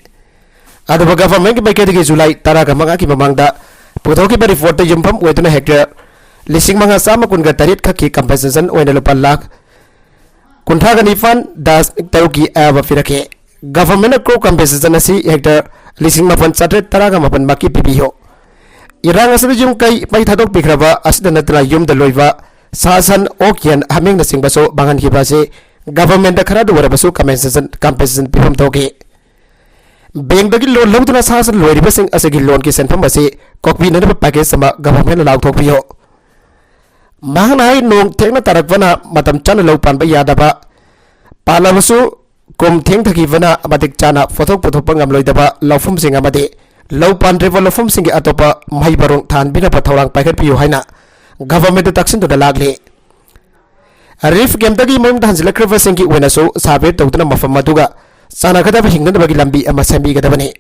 ꯑꯗꯨꯕꯨ ꯒꯚꯔꯟꯃꯦꯟꯠꯀꯤ ꯃꯥꯏꯀꯩꯗꯒꯤ ꯖꯨꯂꯥꯏ ꯇꯔꯥꯒ ꯃꯉꯥꯒꯤ ꯃꯃꯥꯡꯗ ꯄꯨꯊꯣꯛꯈꯤꯕ ꯔꯤꯄꯣꯔꯠꯇ ꯌꯨꯝꯐꯝ ꯑꯣꯏꯗꯨꯅ ꯍꯦꯛꯇꯔ ꯂꯤꯁꯤꯡ ꯃꯉꯥ ꯆꯥꯝꯃ ꯀꯨꯟꯒ ꯇꯔꯦꯠ ꯈꯛꯀꯤ ꯀꯝꯄꯦꯟꯁꯦꯁꯟ ꯑꯣꯏꯅ ꯂꯨꯄꯥ ꯂꯥꯈ ꯀꯨꯟꯊ꯭ꯔꯥꯒ ꯅꯤꯄꯥꯟ ꯗꯥꯁ ꯇꯔꯨꯛꯀꯤ ꯑꯌꯥꯕ ꯄꯤꯔꯛꯈꯤ꯫ ꯒꯚꯔꯟꯃꯦꯟꯠꯅ ꯀ꯭ꯔꯣꯞ ꯀꯝꯄꯦꯟꯁꯦꯁꯟ ꯑꯁꯤ ꯍꯦꯛꯇꯔ ꯂꯤꯁꯤꯡ ꯃꯥꯄꯟ ꯆꯥꯇ꯭ꯔꯦꯠ ꯇꯔꯥꯒ ꯃꯥꯄꯟꯃꯛꯀꯤ ꯄꯤꯕꯤꯌꯨ꯫ ꯏꯔꯥꯡ ꯑꯁꯤꯗ ꯌꯨꯝ ꯀꯩ ꯃꯩ ꯊꯥꯗꯣꯛꯄꯤꯈ꯭ꯔꯕ ꯑꯁꯤꯗ ꯅꯠꯇꯅ ꯌꯨꯝꯗ ꯂꯣꯏꯕ ꯁꯥ ꯁꯟ, ꯑꯣꯛ ꯌꯦꯟ, ꯍꯥꯃꯦꯡꯅꯆꯤꯡꯕꯁꯨ ꯃꯥꯡꯍꯟꯈꯤꯕ ꯑꯁꯤ ꯒꯚꯔꯟꯃꯦꯟꯠꯇ ꯈꯔꯗ ꯑꯣꯏꯔꯕꯁꯨ ꯀꯝꯄꯦꯟꯁꯦꯁꯟ, ꯀꯝꯄꯦꯟꯁꯦꯁꯟ ꯄꯤꯐꯝ ꯊꯣꯛꯈꯤ꯫ ꯕꯦꯡꯛꯇꯒꯤ ꯂꯣꯟ ꯂꯧꯗꯨꯅ ꯁꯥ ꯁꯟ ꯂꯣꯏꯔꯤꯕꯁꯤꯡ ꯑꯁꯤꯒꯤ ꯂꯣꯟꯒꯤ ꯁꯦꯟꯐꯝ ꯑꯁꯤ ꯀꯣꯛꯄꯤꯅꯅꯕ ꯄꯦꯀꯦꯖ ꯑꯃ ꯒꯚꯔꯟꯃꯦꯟꯠꯅ ꯂꯥꯎꯊꯣꯛꯄꯤꯌꯨ꯫ ꯃꯍꯥꯛꯅ ꯍꯥꯏ, ꯅꯣꯡ ꯊꯦꯡꯅ ꯇꯥꯔꯛꯄꯅ ꯃꯇꯝ ꯆꯥꯅ ꯂꯧ ꯄꯥꯟꯕ ꯌꯥꯗꯕ, ꯄꯥꯜꯂꯕꯁꯨ ꯀꯨꯝ ꯊꯦꯡꯊꯈꯤꯕꯅ ꯃꯇꯤꯛ ꯆꯥꯅ ꯄꯣꯠꯊꯣꯛ ꯄꯨꯊꯣꯛꯄ ꯉꯝꯂꯣꯏꯗꯕ ꯂꯧꯐꯝꯁꯤꯡ ꯑꯃꯗꯤ ꯂꯧ ꯄꯥꯟꯗ꯭ꯔꯤꯕ ꯂꯧꯐꯝꯁꯤꯡꯒꯤ ꯑꯇꯣꯞꯄ ꯃꯍꯩ ꯃꯔꯣꯡ ꯊꯥꯍꯟꯕꯤꯅꯕ ꯊꯧꯔꯥꯡ ꯄꯥꯏꯈꯠꯄꯤꯌꯨ ꯍꯥꯏꯅ ꯒꯚꯔꯟꯃꯦꯟꯠꯇ ꯇꯛꯁꯤꯟꯗꯨꯅ ꯂꯥꯛꯂꯤ꯫ ꯔꯤꯂꯤꯐ ꯀꯦꯝꯞꯇꯒꯤ ꯃꯌꯨꯝꯗ ꯍꯟꯖꯤꯜꯂꯛꯈ꯭ꯔꯕꯁꯤꯡꯒꯤ ꯑꯣꯏꯅꯁꯨ ꯁꯔꯚꯦ ꯇꯧꯗꯨꯅ ꯃꯐꯝ ꯑꯗꯨꯒ ꯆꯥꯟꯅꯒꯗꯕ ꯍꯤꯡꯅꯅꯕꯒꯤ ꯂꯝꯕꯤ ꯑꯃ ꯁꯦꯝꯕꯤꯒꯗꯕꯅꯤ꯫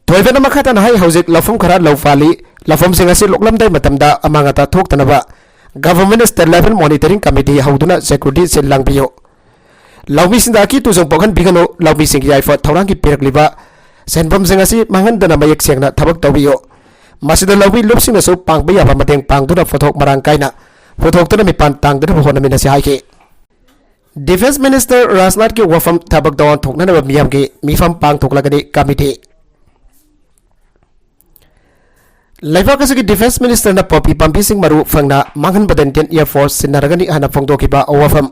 ꯊꯣꯏꯕꯅ ꯃꯈꯥ ꯇꯥꯅ ꯍꯥꯏ, ꯍꯧꯖꯤꯛ ꯂꯧꯐꯝ ꯈꯔ ꯂꯧ ꯄꯥꯜꯂꯤ, ꯂꯧꯐꯝꯁꯤꯡ ꯑꯁꯤ ꯂꯣꯛꯂꯝꯗꯥꯏ ꯃꯇꯝꯗ ꯑꯃꯥꯡ ꯑꯇꯥ ꯊꯣꯛꯇꯅꯕ ꯒꯚꯔꯟꯃꯦꯟꯠꯅ state level monitoring committee ꯍꯧꯗꯨꯅ ꯁꯦꯀ꯭ꯌꯨꯔꯤꯇꯤ ꯁꯤꯜ ꯂꯥꯡꯕꯤꯌꯨ꯫ ꯂꯧꯃꯤꯁꯤꯡꯗ ꯑꯀꯤ ꯇꯨꯖꯣꯡ ꯄꯣꯛꯍꯟꯕꯤꯒꯅꯨ, ꯂꯧꯃꯤꯁꯤꯡꯒꯤ ꯌꯥꯏꯐ ꯊꯧꯔꯥꯡꯒꯤ ꯄꯤꯔꯛꯂꯤꯕ ꯁꯦꯟꯐꯝꯁꯤꯡ ꯑꯁꯤ ꯃꯥꯡꯍꯟꯗꯅ ꯃꯌꯦꯛ ꯁꯦꯡꯅ ꯊꯕꯛ ꯇꯧꯕꯤꯌꯨ꯫ ꯃꯁꯤꯗ ꯂꯧꯃꯤ ꯂꯨꯞꯁꯤꯡꯅꯁꯨ ꯄꯥꯡꯕ ꯌꯥꯕ ꯃꯇꯦꯡ ꯄꯥꯡꯗꯨꯅ ꯄꯣꯠꯊꯣꯛ ꯃꯔꯥꯡ ꯀꯥꯏꯅ ꯄꯨꯊꯣꯛꯇꯨꯅ ꯃꯤꯄꯥꯟ ꯇꯥꯡꯗꯅꯕ ꯍꯣꯠꯅꯃꯤꯟꯅꯁꯤ ꯍꯥꯏꯈꯤ꯫ Defence Minister ꯔꯥꯖꯅꯥꯊꯀꯤ ꯋꯥꯐꯝ ꯊꯕꯛꯇ ꯑꯣꯟꯊꯣꯛꯅꯅꯕ ꯃꯤꯌꯥꯝꯒꯤ ꯃꯤꯐꯝ ꯄꯥꯡꯊꯣꯛꯂꯒꯅꯤ ꯀꯃꯤꯇꯤ꯫ ꯂꯩꯕꯥꯛ ꯑꯁꯤꯒꯤ Defence Ministerꯅ ꯄꯣꯄꯤ ꯄꯥꯝꯕꯤꯁꯤꯡ ꯃꯔꯨ ꯐꯪꯅ ꯃꯥꯡꯍꯟꯕꯗ Indian Air Force ꯁꯤꯟꯅꯔꯒꯅꯤ ꯍꯥꯏꯅ ꯐꯣꯡꯗꯣꯛꯈꯤꯕ ꯋꯥꯐꯝ꯫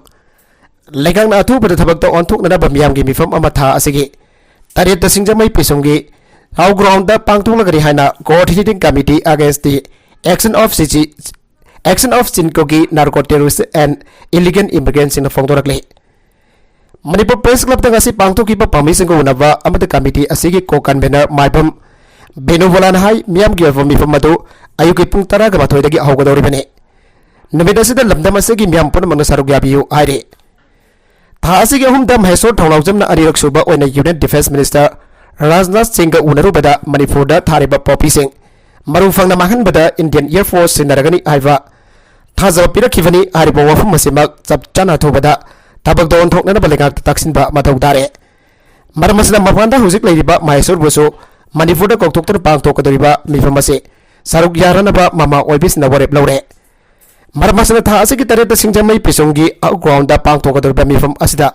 ꯂꯩꯉꯥꯛꯅ ꯑꯊꯨꯕꯗ ꯊꯕꯛꯇ ꯑꯣꯟꯊꯣꯛꯅꯅꯕ ꯃꯤꯌꯥꯝꯒꯤ ꯃꯤꯐꯝ ꯑꯃ ꯊꯥ ꯑꯁꯤꯒꯤ ꯇꯔꯦꯠꯇ ꯁꯤꯡꯖꯃꯩ ꯄꯤꯁꯨꯝꯒꯤ ꯍꯥꯎ ꯒ꯭ꯔꯥꯎꯟꯗ ꯄꯥꯡꯊꯣꯛꯂꯒꯅꯤ ꯍꯥꯏꯅ Coordinating Committee Against the Action of CG, Action of CINCOꯒꯤ Narco Terrorist and Illegal Immigrantꯁꯤꯡꯅ ꯐꯣꯡꯗꯣꯔꯛꯂꯤ꯫ Manipur Press Clubꯇ ꯉꯁꯤ ꯄꯥꯡꯊꯣꯛꯈꯤꯕ ꯄꯥꯝꯃꯤꯁꯤꯡꯒ ꯎꯅꯕ ꯑꯃꯗ ꯀꯃꯤꯇꯤ ꯑꯁꯤꯒꯤ co-convener ꯃꯥꯏꯕꯝ ꯕꯦꯅꯨꯕꯂꯥꯅ ꯍꯥꯏ, ꯃꯤꯌꯥꯝꯒꯤ ꯑꯣꯏꯕ ꯃꯤꯐꯝ ꯑꯗꯨ ꯑꯌꯨꯛꯀꯤ ꯄꯨꯡ ꯇꯔꯥꯒ ꯃꯥꯊꯣꯏꯗꯒꯤ ꯍꯧꯒꯗꯧꯔꯤꯕꯅꯤ꯫ ꯅꯨꯃꯤꯠ ꯑꯁꯤꯗ ꯂꯝꯗꯝ ꯑꯁꯤꯒꯤ ꯃꯤꯌꯥꯝ ꯄꯨꯝꯅꯃꯛꯅ ꯁꯔꯨꯛ ꯌꯥꯕꯤꯌꯨ ꯍꯥꯏꯔꯤ꯫ ꯊꯥ ꯑꯁꯤꯒꯤ ꯑꯍꯨꯝꯗ ꯃꯍꯦꯁꯣꯔ ꯊꯧꯅꯥꯎꯖꯝꯅ ꯑꯅꯤꯔꯛ ꯁꯨꯕ ꯑꯣꯏꯅ Union Defence Minister ꯔꯥꯖꯅꯥꯊ ꯁꯤꯡꯒ ꯎꯅꯔꯨꯕꯗ ꯃꯅꯤꯄꯨꯔꯗ ꯊꯥꯔꯤꯕ ꯄꯣꯄꯤꯁꯤꯡ ꯃꯔꯨ ꯐꯪꯅ ꯃꯥꯡꯍꯟꯕꯗ Indian Air Force ꯁꯤꯟꯅꯔꯒꯅꯤ ꯍꯥꯏꯕ ꯊꯥꯖꯕ ꯄꯤꯔꯛꯈꯤꯕꯅꯤ꯫ ꯍꯥꯏꯔꯤꯕ ꯋꯥꯐꯝ ꯑꯁꯤꯃꯛ ꯆꯞ ꯆꯥꯅ ꯑꯊꯨꯕꯗ ꯊꯕꯛꯇ ꯑꯣꯟꯊꯣꯛꯅꯅꯕ ꯂꯩꯉꯥꯛꯇ ꯇꯥꯛꯁꯤꯟꯕ ꯃꯊꯧ ꯇꯥꯔꯦ꯫ ꯃꯔꯝ ꯑꯁꯤꯅ ꯃꯄꯥꯟꯗ ꯍꯧꯖꯤꯛ ꯂꯩꯔꯤꯕ ꯃꯍꯦꯁꯣꯔꯕꯨꯁꯨ ꯃꯅꯤꯄꯨꯔꯗ ꯀꯧꯊꯣꯛꯇꯨꯅ ꯄꯥꯡꯊꯣꯛꯀꯗꯧꯔꯤꯕ ꯃꯤꯐꯝ ꯑꯁꯤ ꯁꯔꯨꯛ ꯌꯥꯔꯅꯕ ꯃꯃꯥ ꯑꯣꯏꯕꯤꯁꯤꯡꯅ ꯋꯥꯔꯦꯞ ꯂꯧꯔꯦ꯫ ꯃꯔꯝ ꯑꯁꯤꯅ ꯊꯥ ꯑꯁꯤꯒꯤ ꯇꯔꯦꯠꯇ ꯁꯤꯡꯖꯃꯩ ꯄꯤꯁꯨꯝꯒꯤ ꯍꯥꯎ ꯒ꯭ꯔꯥꯎꯟꯗ ꯄꯥꯡꯊꯣꯛꯀꯗꯧꯔꯤꯕ ꯃꯤꯐꯝ ꯑꯁꯤꯗ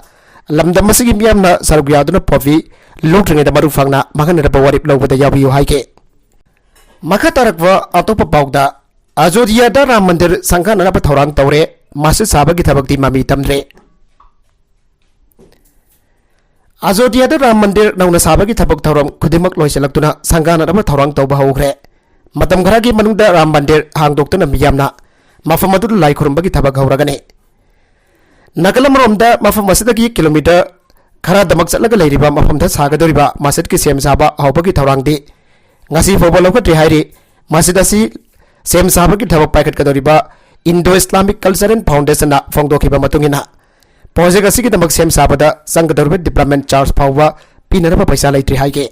ꯂꯝꯗꯝ ꯑꯁꯤꯒꯤ ꯃꯤꯌꯥꯝꯅ ꯁꯔꯨꯛ ꯌꯥꯗꯨꯅ ꯄꯣꯄꯤ ꯂꯣꯛꯇ꯭ꯔꯤꯉꯩꯗ ꯃꯔꯨ ꯐꯪꯅ ꯃꯥꯡꯍꯟꯅꯅꯕ ꯋꯥꯔꯦꯞ ꯂꯧꯕꯗ ꯌꯥꯎꯕꯤꯌꯨ ꯍꯥꯏꯈꯤ꯫ ꯃꯈꯥ ꯇꯥꯔꯛꯄ ꯑꯇꯣꯞꯄ ꯄꯥꯎꯗ, ꯑꯖꯣꯙꯤꯌꯥꯗ ꯔꯥꯝ ꯃꯟꯗꯤꯔ ꯁꯪꯒꯥꯅꯅꯕ ꯊꯧꯔꯥꯡ ꯇꯧꯔꯦ, ꯃꯁꯖꯤꯗ ꯁꯥꯕꯒꯤ ꯊꯕꯛꯇꯤ ꯃꯃꯤ ꯇꯝꯗ꯭ꯔꯦ꯫ ꯑꯖꯣꯙꯤꯌꯥꯗ ꯔꯥꯝ ꯃꯟꯗꯤꯔ ꯅꯧꯅ ꯁꯥꯕꯒꯤ ꯊꯕꯛ ꯊꯧꯔꯝ ꯈꯨꯗꯤꯡꯃꯛ ꯂꯣꯏꯁꯤꯜꯂꯛꯇꯨꯅ ꯁꯪꯒꯥꯅꯅꯕ ꯊꯧꯔꯥꯡ ꯇꯧꯕ ꯍꯧꯈ꯭ꯔꯦ꯫ ꯃꯇꯝ ꯈꯔꯒꯤ ꯃꯅꯨꯡꯗ ꯔꯥꯝ ꯃꯟꯗꯤꯔ ꯍꯥꯡꯗꯣꯛꯇꯨꯅ ꯃꯤꯌꯥꯝꯅ ꯃꯐꯝ ꯑꯗꯨꯗ ꯂꯥꯏ ꯈꯨꯔꯨꯝꯕꯒꯤ ꯊꯕꯛ ꯍꯧꯔꯒꯅꯤ꯫ ꯅꯥꯀꯜ ꯑꯃꯔꯣꯝꯗ ꯃꯐꯝ ꯑꯁꯤꯗꯒꯤ ꯀꯤꯂꯣꯃꯤꯇꯔ ꯈꯔꯗꯃꯛ ꯆꯠꯂꯒ ꯂꯩꯔꯤꯕ ꯃꯐꯝꯗ ꯁꯥꯒꯗꯧꯔꯤꯕ ꯃꯁꯖꯤꯗꯀꯤ ꯁꯦꯝ ꯁꯥꯕ ꯍꯧꯕꯒꯤ ꯊꯧꯔꯥꯡꯗꯤ ꯉꯁꯤ ꯐꯥꯎꯕ ꯂꯧꯈꯠꯇ꯭ꯔꯤ ꯍꯥꯏꯔꯤ꯫ ꯃꯁꯖꯤꯗ ꯑꯁꯤ ꯁꯦꯝ ꯁꯥꯕꯒꯤ ꯊꯕꯛ ꯄꯥꯏꯈꯠꯀꯗꯧꯔꯤꯕ Indo Islamic Cultural Foundationꯅ ꯐꯣꯡꯗꯣꯛꯈꯤꯕ ꯃꯇꯨꯡ ꯏꯟꯅ, project ꯑꯁꯤꯒꯤꯗꯃꯛ ꯁꯦꯝ ꯁꯥꯕꯗ ꯆꯪꯒꯗꯧꯔꯤꯕ development charge ꯐꯥꯎꯕ ꯄꯤꯅꯅꯕ ꯄꯩꯁꯥ ꯂꯩꯇ꯭ꯔꯤ ꯍꯥꯏꯒꯦ꯫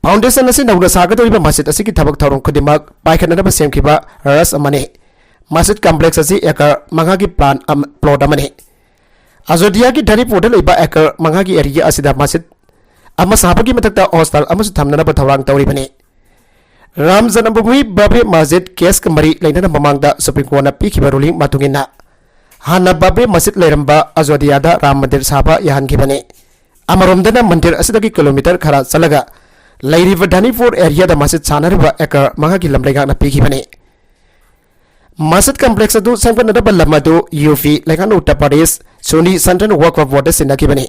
Foundation ꯑꯁꯤ ꯅꯧꯅ ꯁꯥꯒꯗꯧꯔꯤꯕ ꯃꯁꯖꯤꯗ ꯑꯁꯤꯒꯤ ꯊꯕꯛ ꯊꯧꯔꯝ ꯈꯨꯗꯤꯡꯃꯛ ꯄꯥꯏꯈꯠꯅꯅꯕ ꯁꯦꯝꯈꯤꯕ ꯔꯁ ꯑꯃꯅꯤ꯫ ꯃꯁꯖꯤꯗ complex ꯑꯁꯤ acre ꯃꯉꯥꯒꯤ plan ꯑꯃ, plot ꯑꯃꯅꯤ꯫ ꯑꯖꯣꯙꯤꯌꯥꯒꯤ ꯙꯔꯤꯄꯨꯔꯗ ꯂꯩꯕ acre ꯃꯉꯥꯒꯤ area ꯑꯁꯤꯗ ꯃꯁꯖꯤꯗ ꯑꯃ ꯁꯥꯕꯒꯤ ꯃꯊꯛꯇ hostel ꯑꯃꯁꯨ ꯊꯝꯅꯅꯕ ꯊꯧꯔꯥꯡ ꯇꯧꯔꯤꯕꯅꯤ꯫ ꯔꯥꯝ ꯖꯟꯃꯚꯨꯃꯤ ꯚꯥꯕ꯭ꯌ ꯃꯁꯖꯤꯗ caseꯀ ꯃꯔꯤ ꯂꯩꯅꯅ ꯃꯃꯥꯡꯗ Supreme Courtꯅ ꯄꯤꯈꯤꯕ ruling ꯃꯇꯨꯡ ꯏꯟꯅ, ꯍꯥꯟꯅ ꯕꯥꯕ꯭ꯔꯤ ꯃꯁꯖꯤꯗ ꯂꯩꯔꯝꯕ ꯑꯖꯣꯙꯤꯌꯥꯗ ꯔꯥꯝ ꯃꯟꯗꯤꯔ ꯁꯥꯕ ꯌꯥꯍꯟꯈꯤꯕꯅꯤ꯫ ꯑꯃꯔꯣꯝꯗꯅ ꯃꯟꯗꯤꯔ ꯑꯁꯤꯗꯒꯤ ꯀꯤꯂꯣꯃꯤꯇꯔ ꯈꯔ ꯆꯠꯂꯒ ꯂꯩꯔꯤꯕ ꯙꯅꯤꯄꯨꯔ ꯑꯦꯔꯤꯌꯥꯗ ꯃꯁꯖꯤꯗ ꯁꯥꯟꯅꯔꯤꯕ ꯑꯦꯀꯔ ꯃꯉꯥꯒꯤ ꯂꯝ ꯂꯩꯉꯥꯛꯅ ꯄꯤꯈꯤꯕꯅꯤ꯫ ꯃꯁꯖꯤꯗ ꯀꯝꯄ꯭ꯂꯦꯛꯁ ꯑꯗꯨ ꯁꯦꯝꯒꯠꯅꯅꯕ ꯂꯝ ꯑꯗꯨ ꯌꯨ ꯄꯤ, ꯂꯩꯉꯥꯛꯅ ꯎꯠꯇꯔ ꯄ꯭ꯔꯗꯦꯁ ꯁꯨꯟꯅꯤ ꯁꯦꯟꯇ꯭ꯔꯦꯜ ꯋꯛꯐ ꯕꯣꯔꯗ ꯁꯤꯟꯅꯈꯤꯕꯅꯤ꯫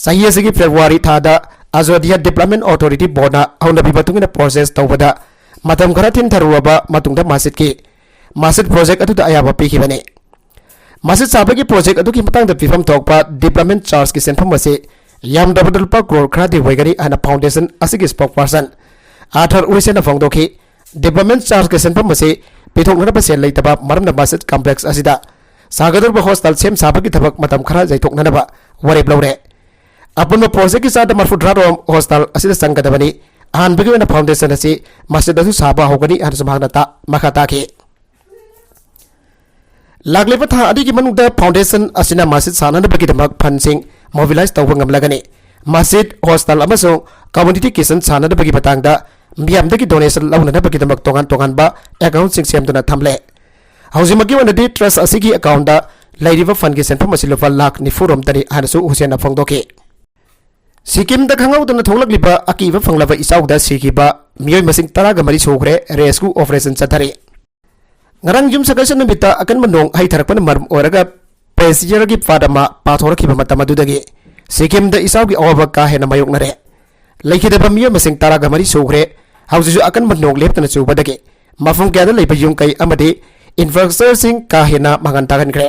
ꯆꯍꯤ ꯑꯁꯤꯒꯤ ꯐꯦꯕ꯭ꯔꯨꯋꯥꯔꯤ ꯊꯥꯗ ꯑꯖꯣꯙꯤꯌꯥ ꯗꯤꯕ꯭ꯂꯞꯃꯦꯟ ꯑꯣꯊꯣꯔꯤꯇꯤ ꯕꯣꯔꯗꯅ ꯍꯧꯅꯕꯤ ꯃꯇꯨꯡ ꯏꯟꯅ ꯄ꯭ꯔꯣꯁꯦꯁ ꯇꯧꯕꯗ ꯃꯇꯝ ꯈꯔ ꯊꯤꯟꯊꯔꯨꯔꯕ ꯃꯇꯨꯡꯗ ꯃꯁꯖꯤꯗꯀꯤ, ꯃꯁꯖꯤꯗ ꯄ꯭ꯔꯣꯖꯦꯛ ꯑꯗꯨꯗ ꯑꯌꯥꯕ ꯄꯤꯈꯤꯕꯅꯤ꯫ ꯃꯁꯖꯤꯗ ꯁꯥꯕꯒꯤ ꯄ꯭ꯔꯣꯖꯦꯛ ꯑꯗꯨꯒꯤ ꯃꯇꯥꯡꯗ ꯄꯤꯐꯝ ꯊꯣꯛꯄ ꯗꯤꯕ꯭ꯂꯞꯃꯦꯟ ꯆꯥꯔꯖꯀꯤ ꯁꯦꯟꯐꯝ ꯑꯁꯤ ꯌꯥꯝꯗ꯭ꯔꯕꯗ ꯂꯨꯄꯥ ꯀ꯭ꯔꯣꯔ ꯈꯔꯗꯤ ꯑꯣꯏꯒꯅꯤ ꯍꯥꯏꯅ ꯐꯥꯎꯟꯗꯦꯁꯟ ꯑꯁꯤꯒꯤ ꯁ꯭ꯄꯣꯛꯄꯔꯁꯟ ꯑꯥꯔꯊꯔ ꯎꯏꯁꯦꯟꯅ ꯐꯣꯡꯗꯣꯛꯈꯤ꯫ ꯗꯤꯕ꯭ꯂꯞꯃꯦꯟ ꯆꯥꯔꯖꯀꯤ ꯁꯦꯟꯐꯝ ꯑꯁꯤ ꯄꯤꯊꯣꯛꯅꯅꯕ ꯁꯦꯜ ꯂꯩꯇꯕ ꯃꯔꯝꯅ ꯃꯁꯖꯤꯗ ꯀꯝꯄ꯭ꯂꯦꯛꯁ ꯑꯁꯤꯗ ꯁꯥꯒꯗꯧꯔꯤꯕ ꯍꯣꯁꯇꯦꯜ ꯁꯦꯝ ꯁꯥꯕꯒꯤ ꯊꯕꯛ ꯃꯇꯝ ꯈꯔ ꯌꯩꯊꯣꯛꯅꯅꯕ ꯋꯥꯔꯦꯞ ꯂꯧꯔꯦ꯫ ꯑꯄꯨꯟꯕ ꯄ꯭ꯔꯣꯖꯦꯛꯀꯤ ꯆꯥꯗ ꯃꯔꯐꯨꯇꯔꯥ ꯔꯣꯝ ꯍꯣꯁꯇꯦꯜ ꯑꯁꯤꯗ ꯆꯪꯒꯗꯕꯅꯤ꯫ ꯑꯍꯥꯟꯕꯒꯤ ꯑꯣꯏꯅ ꯐꯥꯎꯟꯗꯦꯁꯟ ꯑꯁꯤ ꯃꯁꯖꯤꯗ ꯑꯗꯨ ꯁꯥꯕ ꯍꯧꯒꯅꯤ ꯍꯥꯏꯅꯁꯨ ꯃꯍꯥꯛꯅ ꯇꯥ-, ꯃꯈꯥ ꯇꯥꯈꯤ꯫ ꯂꯥꯛꯂꯤꯕ ꯊꯥ ꯑꯅꯤꯒꯤ ꯃꯅꯨꯡꯗ ꯐꯥꯎꯟꯗꯦꯁꯟ ꯑꯁꯤꯅ ꯃꯁꯖꯤꯗ ꯁꯥꯅꯅꯕꯒꯤꯗꯃꯛ ꯐꯟꯁꯤꯡ ꯃꯣꯕꯤꯂꯥꯏꯖ ꯇꯧꯕ ꯉꯝꯂꯒꯅꯤ꯫ ꯃꯁꯖꯤꯗ, ꯍꯣꯁꯇꯦꯜ ꯑꯃꯁꯨꯡ ꯀꯝꯃ꯭ꯌꯨꯅꯤꯇꯤ ꯀꯤꯆꯟ ꯁꯥꯅꯅꯕꯒꯤ ꯃꯇꯥꯡꯗ ꯃꯤꯌꯥꯝꯗꯒꯤ ꯗꯣꯅꯦꯁꯟ ꯂꯧꯅꯅꯕꯒꯤꯗꯃꯛ ꯇꯣꯉꯥꯟ ꯇꯣꯉꯥꯟꯕ ꯑꯦꯀꯥꯎꯟꯁꯤꯡ ꯁꯦꯝꯗꯨꯅ ꯊꯝꯂꯦ꯫ ꯍꯧꯖꯤꯛꯃꯛꯀꯤ ꯑꯣꯏꯅꯗꯤ ꯇ꯭ꯔꯁ ꯑꯁꯤꯒꯤ ꯑꯦꯀꯥꯎꯟꯗ ꯂꯩꯔꯤꯕ ꯐꯟꯒꯤ ꯁꯦꯟꯐꯝ ꯑꯁꯤ ꯂꯨꯄꯥ ꯂꯥꯈ ꯅꯤꯐꯨ ꯔꯣꯝꯇꯅꯤ ꯍꯥꯏꯅꯁꯨ ꯍꯨꯁꯦꯟꯅ ꯐꯣꯡꯗꯣꯛꯈꯤ꯫ ꯁꯤꯛꯀꯤꯝꯗ ꯈꯪꯍꯧꯗꯅ ꯊꯣꯛꯂꯛꯂꯤꯕ ꯑꯀꯤꯕ ꯐꯪꯂꯕ ꯏꯆꯥꯎꯗ ꯁꯤꯈꯤꯕ ꯃꯤꯑꯣꯏ ꯃꯁꯤꯡ ꯇꯔꯥꯒ ꯃꯔꯤ ꯁꯨꯈ꯭ꯔꯦ꯫ ꯔꯦꯁꯀ꯭ꯌꯨ ꯑꯣꯄꯔꯦꯁꯟ ꯆꯠꯊꯔꯤ꯫ ꯉꯔꯥꯡ ꯌꯨꯝꯁꯀꯩꯁ ꯅꯨꯃꯤꯠꯇ ꯑꯀꯟꯕ ꯅꯣꯡ ꯍꯩꯊꯔꯛꯄꯅ ꯃꯔꯝ ꯑꯣꯏꯔꯒ ꯄꯦꯁꯤꯌꯔꯒꯤ ꯄꯥꯠ ꯑꯃ ꯄꯥꯊꯣꯔꯛꯈꯤꯕ ꯃꯇꯝ ꯑꯗꯨꯗꯒꯤ ꯁꯤꯛꯀꯤꯝꯗ ꯏꯆꯥꯎꯒꯤ ꯑꯋꯥꯕ ꯀꯥ ꯍꯦꯟꯅ ꯃꯥꯌꯣꯛꯅꯔꯦ꯫ ꯂꯩꯈꯤꯗꯕ ꯃꯤꯑꯣꯏ ꯃꯁꯤꯡ ꯇꯔꯥꯒ ꯃꯔꯤ ꯁꯨꯈ꯭ꯔꯦ꯫ ꯍꯧꯖꯤꯛꯁꯨ ꯑꯀꯟꯕ ꯅꯣꯡ ꯂꯦꯞꯇꯅ ꯆꯨꯕꯗꯒꯤ ꯃꯐꯝ ꯀꯌꯥꯗ ꯂꯩꯕ ꯌꯨꯝ ꯀꯩ ꯑꯃꯗꯤ ꯏꯟꯐ꯭ꯔꯥꯁ꯭ꯇ꯭ꯔꯛꯆꯔꯁꯤꯡ ꯀꯥ ꯍꯦꯟꯅ ꯃꯥꯡꯍꯟ ꯇꯥꯛꯍꯟꯈ꯭ꯔꯦ꯫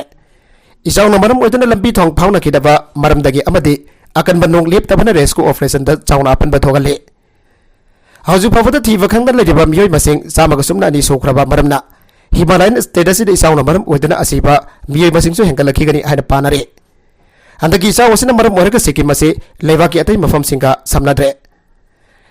ꯏꯆꯥꯎꯅ ꯃꯔꯝ ꯑꯣꯏꯗꯨꯅ ꯂꯝꯕꯤ ꯊꯣꯡ ꯐꯥꯎꯅꯈꯤꯗꯕ ꯃꯔꯝꯗꯒꯤ ꯑꯃꯗꯤ ꯑꯀꯟꯕ ꯅꯣꯡ ꯂꯦꯞꯇꯕꯅ ꯔꯦꯁꯀ꯭ꯌꯨ ꯑꯣꯄꯔꯦꯁꯟꯗ ꯆꯥꯎꯅ ꯑꯄꯟꯕ ꯊꯣꯛꯍꯜꯂꯤ꯫ ꯍꯧꯖꯤꯛ ꯐꯥꯎꯕꯗ ꯊꯤꯕ ꯈꯪꯗꯅ ꯂꯩꯔꯤꯕ ꯃꯤꯑꯣꯏ ꯃꯁꯤꯡ ꯆꯥꯝꯃꯒ ꯁꯨꯞꯅ ꯑꯅꯤ ꯁꯨꯈ꯭ꯔꯕ ꯃꯔꯝꯅ ꯍꯤꯃꯥꯂꯌꯟ ꯁ꯭ꯇꯦꯠ ꯑꯁꯤꯗ ꯏꯆꯥꯎꯅ ꯃꯔꯝ ꯑꯣꯏꯗꯨꯅ ꯑꯁꯤꯕ ꯃꯤꯑꯣꯏ ꯃꯁꯤꯡꯁꯨ ꯍꯦꯟꯒꯠꯂꯛꯈꯤꯒꯅꯤ ꯍꯥꯏꯅ ꯄꯥꯅꯔꯤ꯫ ꯍꯟꯗꯛꯀꯤ ꯏꯆꯥꯎ ꯑꯁꯤꯅ ꯃꯔꯝ ꯑꯣꯏꯔꯒ ꯁꯤꯛꯀꯤꯝ ꯑꯁꯤ ꯂꯩꯕꯥꯛꯀꯤ ꯑꯇꯩ ꯃꯐꯝꯁꯤꯡꯒ ꯁꯝꯅꯗ꯭ꯔꯦ꯫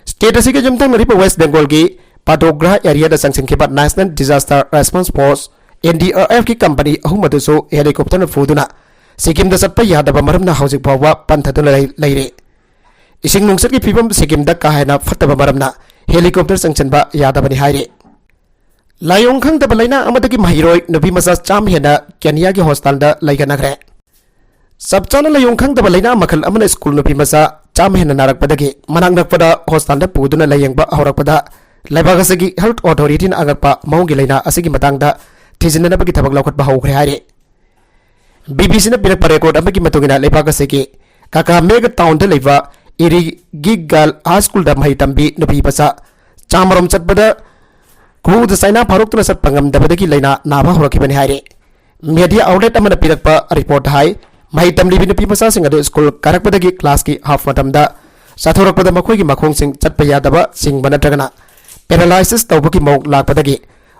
ꯁ꯭ꯇꯦꯠ ꯑꯁꯤꯒ ꯌꯨꯝꯊꯪꯅꯔꯤꯕ ꯋꯦꯁ꯭ꯠ ꯕꯦꯡꯒꯣꯜꯒꯤ ꯄꯥꯇꯣꯒ꯭ꯔꯥ ꯑꯦꯔꯤꯌꯥꯗ ꯆꯪꯁꯤꯟꯈꯤꯕ national disaster response force, N D R ꯑꯦꯐꯀꯤ ꯀꯝꯄꯅꯤ ꯑꯍꯨꯝ ꯑꯗꯨꯁꯨ ꯍꯦꯂꯤꯀꯣꯞꯇꯔꯅ ꯄꯨꯗꯨꯅ ꯁꯤꯛꯀꯤꯝꯗ ꯆꯠꯄ ꯌꯥꯗꯕ ꯃꯔꯝꯅ ꯍꯧꯖꯤꯛ ꯐꯥꯎꯕ ꯄꯟꯊꯗꯨꯅ ꯂꯩ-, ꯂꯩꯔꯤ꯫ ꯏꯁꯤꯡ ꯅꯨꯡꯁꯤꯠꯀꯤ ꯐꯤꯕꯝ ꯁꯤꯛꯀꯤꯝꯗ ꯀꯥ ꯍꯦꯟꯅ ꯐꯠꯇꯕ ꯃꯔꯝꯅ ꯍꯦꯂꯤꯀꯣꯞꯇꯔ ꯆꯪꯁꯤꯟꯕ ꯌꯥꯗꯕꯅꯤ ꯍꯥꯏꯔꯤ꯫ ꯂꯥꯏꯑꯣꯡ ꯈꯪꯗꯕ ꯂꯥꯏꯅꯥ ꯑꯃꯗꯒꯤ ꯃꯍꯩꯔꯣꯏ ꯅꯨꯄꯤ ꯃꯆꯥ ꯆꯥꯝꯃ ꯍꯦꯟꯅ ꯀꯦꯅꯤꯌꯥꯒꯤ ꯍꯣꯁꯄꯤꯇꯥꯜꯗ ꯂꯩꯒꯠꯅꯈ꯭ꯔꯦ꯫ ꯆꯞ ꯆꯥꯅ ꯂꯥꯏꯑꯣꯡ ꯈꯪꯗꯕ ꯂꯥꯏꯅꯥ ꯃꯈꯜ ꯑꯃꯅ ꯁ꯭ꯀꯨꯜ ꯅꯨꯄꯤ ꯃꯆꯥ ꯆꯥꯝꯃ ꯍꯦꯟꯅ ꯅꯥꯔꯛꯄꯗꯒꯤ ꯃꯅꯥꯛ ꯅꯛꯄꯗ ꯍꯣꯁꯄꯤꯇꯥꯜꯗ ꯄꯨꯗꯨꯅ ꯂꯥꯌꯦꯡꯕ ꯍꯧꯔꯛꯄꯗ ꯂꯩꯕꯥꯛ ꯑꯁꯤꯒꯤ ꯍꯦꯜꯊ ꯑꯣꯊꯣꯔꯤꯇꯤꯅ ꯑꯉꯛꯄ ꯃꯑꯣꯡꯒꯤ ꯂꯥꯏꯅꯥ ꯑꯁꯤꯒꯤ ꯃꯇꯥꯡꯗ ꯊꯤꯖꯤꯟꯅꯅꯕꯒꯤ ꯊꯕꯛ ꯂꯧꯈꯠꯄ ꯍꯧꯈ꯭ꯔꯦ ꯍꯥꯏꯔꯤ꯫ ꯕꯤ ꯕꯤ ꯁꯤꯅ ꯄꯤꯔꯛꯄ ꯔꯦꯀꯣꯔꯗ ꯑꯃꯒꯤ ꯃꯇꯨꯡ ꯏꯟꯅ ꯂꯩꯕꯥꯛ ꯑꯁꯤꯒꯤ ꯀꯥꯀꯥꯃꯦꯒ ꯇꯥꯎꯟꯗ ꯂꯩꯕ ꯏꯔꯤꯒꯤ ꯒꯥꯔꯜ ꯍꯥꯏ ꯁ꯭ꯀꯨꯜꯗ ꯃꯍꯩ ꯇꯝꯕꯤ ꯅꯨꯄꯤ ꯃꯆꯥ ꯆꯥꯃꯔꯣꯝ ꯆꯠꯄꯗ ꯈꯣꯡꯎꯞꯇ ꯆꯥꯏꯅꯥ ꯐꯥꯔꯣꯛꯇꯨꯅ ꯆꯠꯄ ꯉꯝꯗꯕꯗꯒꯤ ꯂꯥꯏꯅꯥ ꯅꯥꯕ ꯍꯧꯔꯛꯈꯤꯕꯅꯤ ꯍꯥꯏꯔꯤ꯫ ꯃꯦꯗꯤꯌꯥ ꯑꯥꯎꯠꯂꯦꯠ ꯑꯃꯅ ꯄꯤꯔꯛꯄ ꯔꯤꯄꯣꯔꯠꯇ ꯍꯥꯏ, ꯃꯍꯩ ꯇꯝꯂꯤꯕꯤ ꯅꯨꯄꯤ ꯃꯆꯥꯁꯤꯡ ꯑꯗꯨ ꯁ꯭ꯀꯨꯜ ꯀꯥꯔꯛꯄꯗꯒꯤ ꯀ꯭ꯂꯥꯁꯀꯤ ꯍꯥꯐ ꯃꯇꯝꯗ ꯆꯠꯊꯣꯔꯛꯄꯗ ꯃꯈꯣꯏꯒꯤ ꯃꯈꯣꯡꯁꯤꯡ ꯆꯠꯄ ꯌꯥꯗꯕ ꯆꯤꯡꯕ ꯅꯠꯇ꯭ꯔꯒꯅ ꯄꯦꯔꯥꯂꯥꯏꯁꯤꯁ ꯇꯧꯕꯒꯤ ꯃꯑꯣꯡ ꯂꯥꯛꯄꯗꯒꯤ